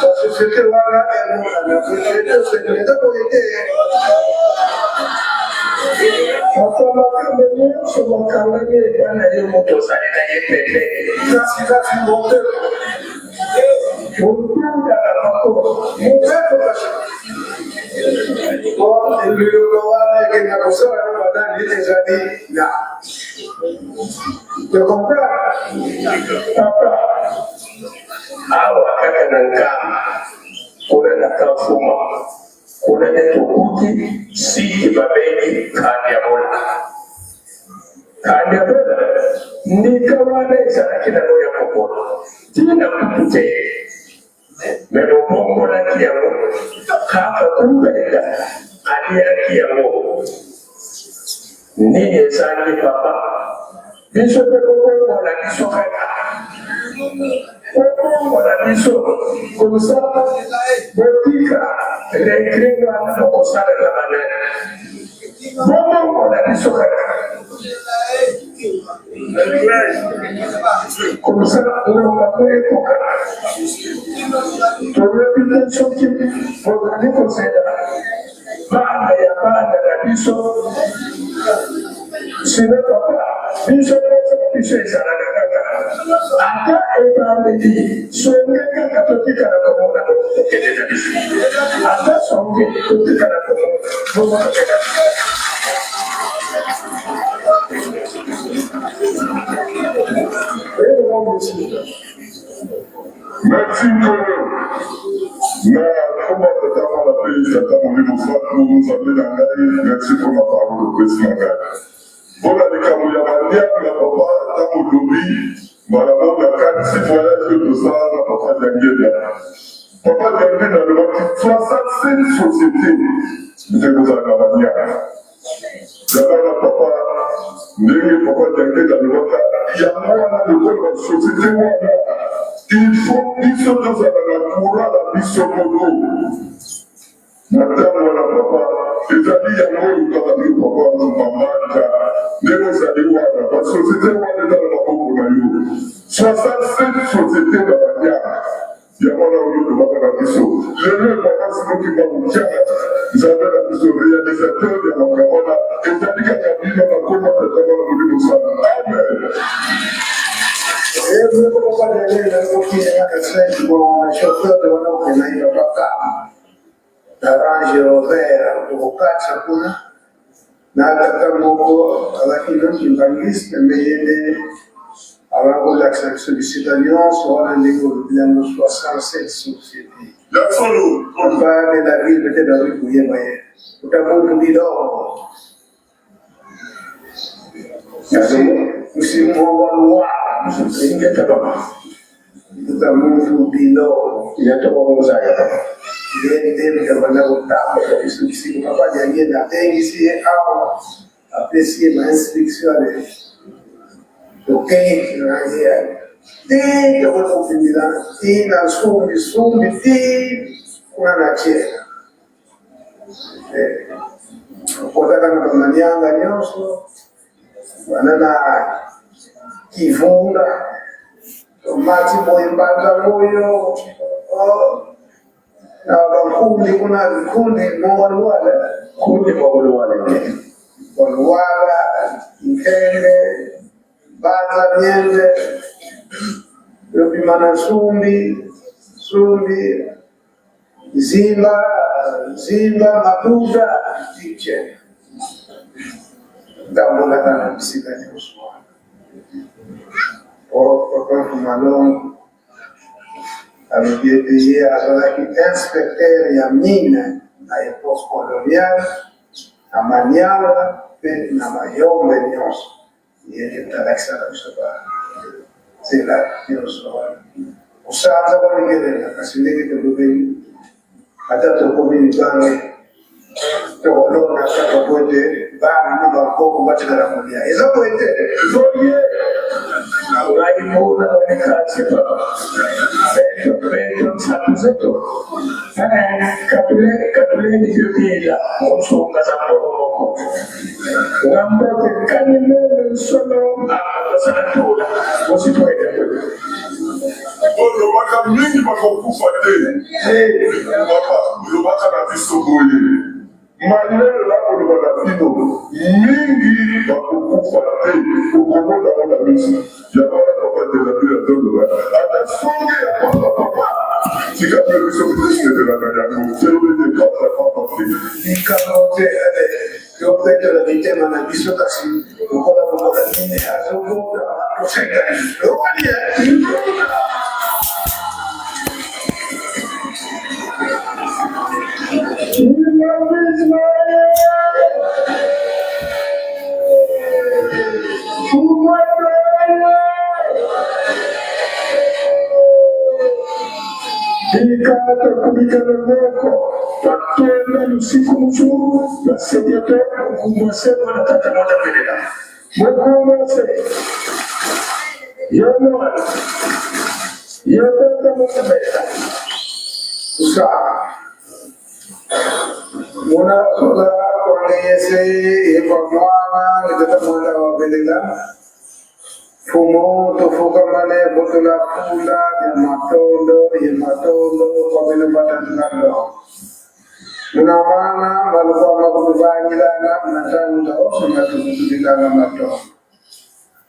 basosiete wana emonana eza boye te Papa makambo nyonso makangami epai na yo moto ozali na ye pembeni kasi kasi motema otundaka moko mobeko kasi liloba wana ekenda kosala na banani ezali na te comprendre papa awa kaka na nkamba kuna na kafuma Kuna nde tokuti site babengi Kandiabola. Kandiabola ndika wana ezalaki nango ya kopola ntina kutu te, me bobongolaki yango kaka kumbenda aliaki yango. Nini ezangi papa? Biso mpe bobongola biso kaka, bobongola biso komsa botika regret wana bokosalela banani? Bobongola biso kaka komsa ngonga mpe ekoka. Toyebi te soki bozali kozela bana ya bana na biso sino papa biso nyonso na biso ezalaka kaka ata ebandeli songe kaka totikala komona tokende na biso ata songe totikala komona bongo tokende. Merci Nkolo. Na komba tata mwana mpe tata molimo santu nzambe na ngai merci mpo na parole opesi na ngai mpo na likambo ya banianga papa ntango olobi mbala moko nakanisi voyage oyo tosala na papa Diangienda papa Diangienda alobaki 67 société nde kozala na banianga Yango wana papa, ndenge papa Diangenda alobaka, yango wana lokola ba société wana, il faut biso tozala na courant na biso moko. Na ntango wana papa, ezali yango oyo kaka yo papa Mambanja, ndenge ozali wana, ba société wana eza na maboko na yo. 67 société na banyama Yango wana oyo olobaka na biso lelo papa Simon Kimbangu Kiangani Nzambe na biso realisateur ya makambo wana ezali kaka bino na koma tata mwana molimo santu amen. Na Range Rover tokokatisa kuna na tata moko azalaki non kimbanguiste me ye nde abanda kolakisa biso bisika nyonso wana ndenge olobi yango 67 société papa de la ville peut-être akoki koyeba ye utamuntu biloko musimbo Ingeta papa. utamuntu biloko Yatokokozaya papa. Ye nde moto abanda kotambola biso bisika papa Diangienda abengisi ye awa apesi ye ba instruction ale tokei na ye ti tokoki kobimela ti na sumbi sumbi ti kuna na tiela okotaka na bamanianga nyonso wana na kivunga tomati boye mbanza moyo na bankundi kuna nkundi mongoluwala Kundi mongoluwala Luwala nkende mbanza miende yobima na sumbi sumbi zimba zimba matuta tiche ndambolaka na bisika nyonso wana papa Malongo alobi ete ye azalaki inspecteur ya mine na epoque coloniale na Manianga mpe na Mayombe nyonso. Ye nde moto alakisaka biso ba nzela nyonso wana. Kosanza balingelela, kasi ndenge tolobeli, ata tokomi mibange, tokolona kaka po ete bana na bankoko batikala kolia. Eza boye te? Boye! Ngai mona balikati papa. Beto beto nsatu zeto. Katule katule ndikila kusonga za mboromoko. Ngambote kani meme nsolo akasana tula. Usitoete kwe. Olobaka mingi bakokufa te. Papa, olobaka na biso boye. Mayele nakoloba na bino, mingi bakokufa te, okomona yango na miso. Yango wana papa Delabie azoloba ata songe ya pamba papa, tika mpe biso tosepela na yango te ete papa papa te. Likambo te yopetola mitema na biso kasi lokola lokola nini azobota tosenga lokani. Ikata kubikana moko twatenda lusiku muzuru lwasedia to mukumbase mwana tata mwana pelela mukumbase yo mwana yo tata mwana pelela. Sa muna sola kwangeyese yekwa mwana litata mwana wa belela fumo tofukamane botola funda ya matondo ye matondo kwa bino batandikando muna mwana malukwama kutubangilana mnatanguta ose matukutubikanga mato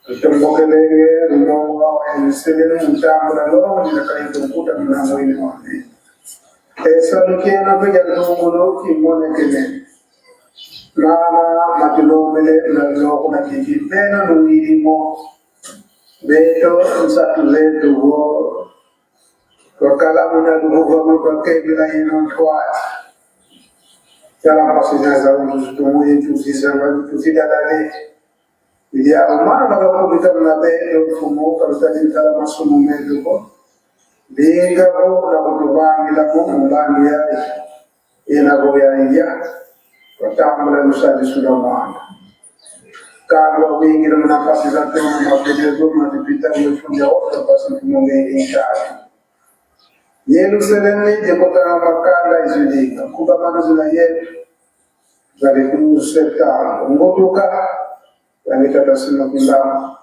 tutombokelenge lumongo wa Yerusalemu mutambula longo ndilakaitukuta mnamwini wane esalukieno peja ntungulu kimonekele mana matulomele nalokuna kiki beno nuwilimo beto nsatu letuvo twakala muna luvuvamu twakebila ino ntwati cala mpasizaza tumuye tuzidalale ilya umana bakakubita muna beto fumu kalutali masumu metuko bingabo nakutubangilamo mulandu yayi yenagoyaiya twatambula lusalisula mwana kandwa wingira munafasi za tono mapetezo matipita wefunja wote pasi tumonge intatu Yerusalemu jekotana makanda izulika kuba manuzina yetu zali 12 septembre ngotuka yangitata kimbama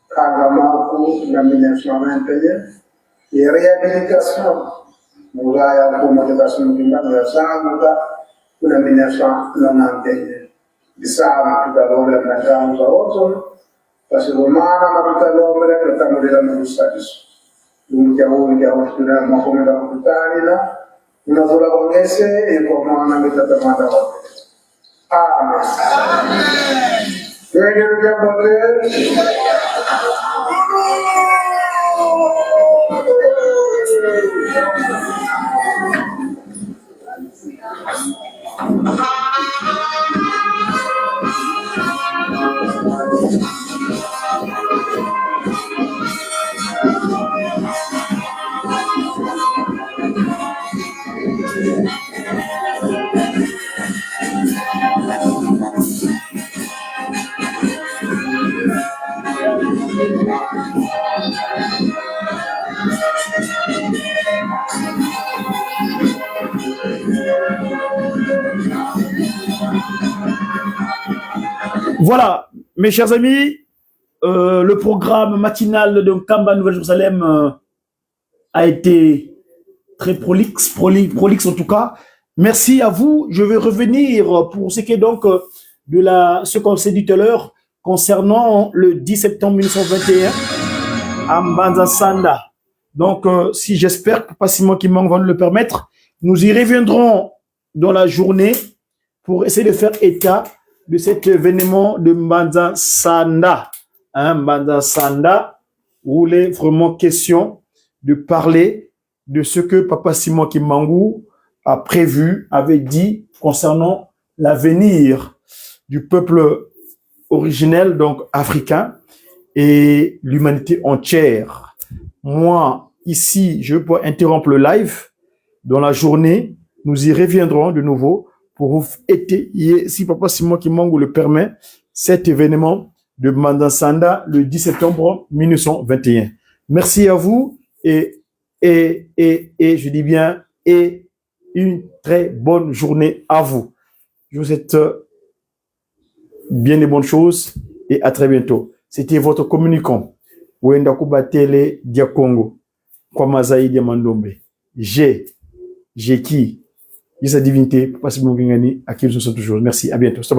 kanga maku na 1921 ye réhabilitation mulaya kumotekasino kimbama yazanguka kuna 1991 bisaba tutalombela mnatangu za ozo pasikomana matutalombela tutamulila mulusaliso lumjauljautuna makomela kututalila unazula kongese ekwa mwana mitatamata wote. Amen. Twende tujapote. Voilà, mes chers amis, le programme matinal de Nkamba Nouvelle-Jérusalem a été très prolixe, prolixe en tout cas. Merci à vous. Je vais revenir pour ce qui est donc de ce qu'on s'est dit tout à l'heure concernant le 10 septembre 1921 à Mbanza Sanda. Donc, si j'espère que Papa Simon Kimbangu va nous le permettre, nous y reviendrons dans la journée pour essayer de faire état de cet événement de Mbanza Sanda. Hein, Mbanza Sanda, où il est vraiment question de parler de ce que Papa Simon Kimbangu a prévu, avait dit concernant l'avenir du peuple originel, donc africain, et l'humanité entière. Moi, ici, je peux interrompre le live. Dans la journée, nous y reviendrons de nouveau pour vous étayer, si Papa Simon Kimbangu le permet, cet événement de Mandansanda le 10 septembre 1921. Merci à vous et, et, et, et, je dis bien, et une très bonne journée à vous. Je vous souhaite bien des bonnes choses et à très bientôt. C'était votre communicant, Wenda Kubatele Diakongo, Kwamazaï Diamandombe. J'ai, j'ai qui? J'ai sa divinité, Papa Simon Gengani, à qui nous sommes toujours. Merci, à bientôt. Stop.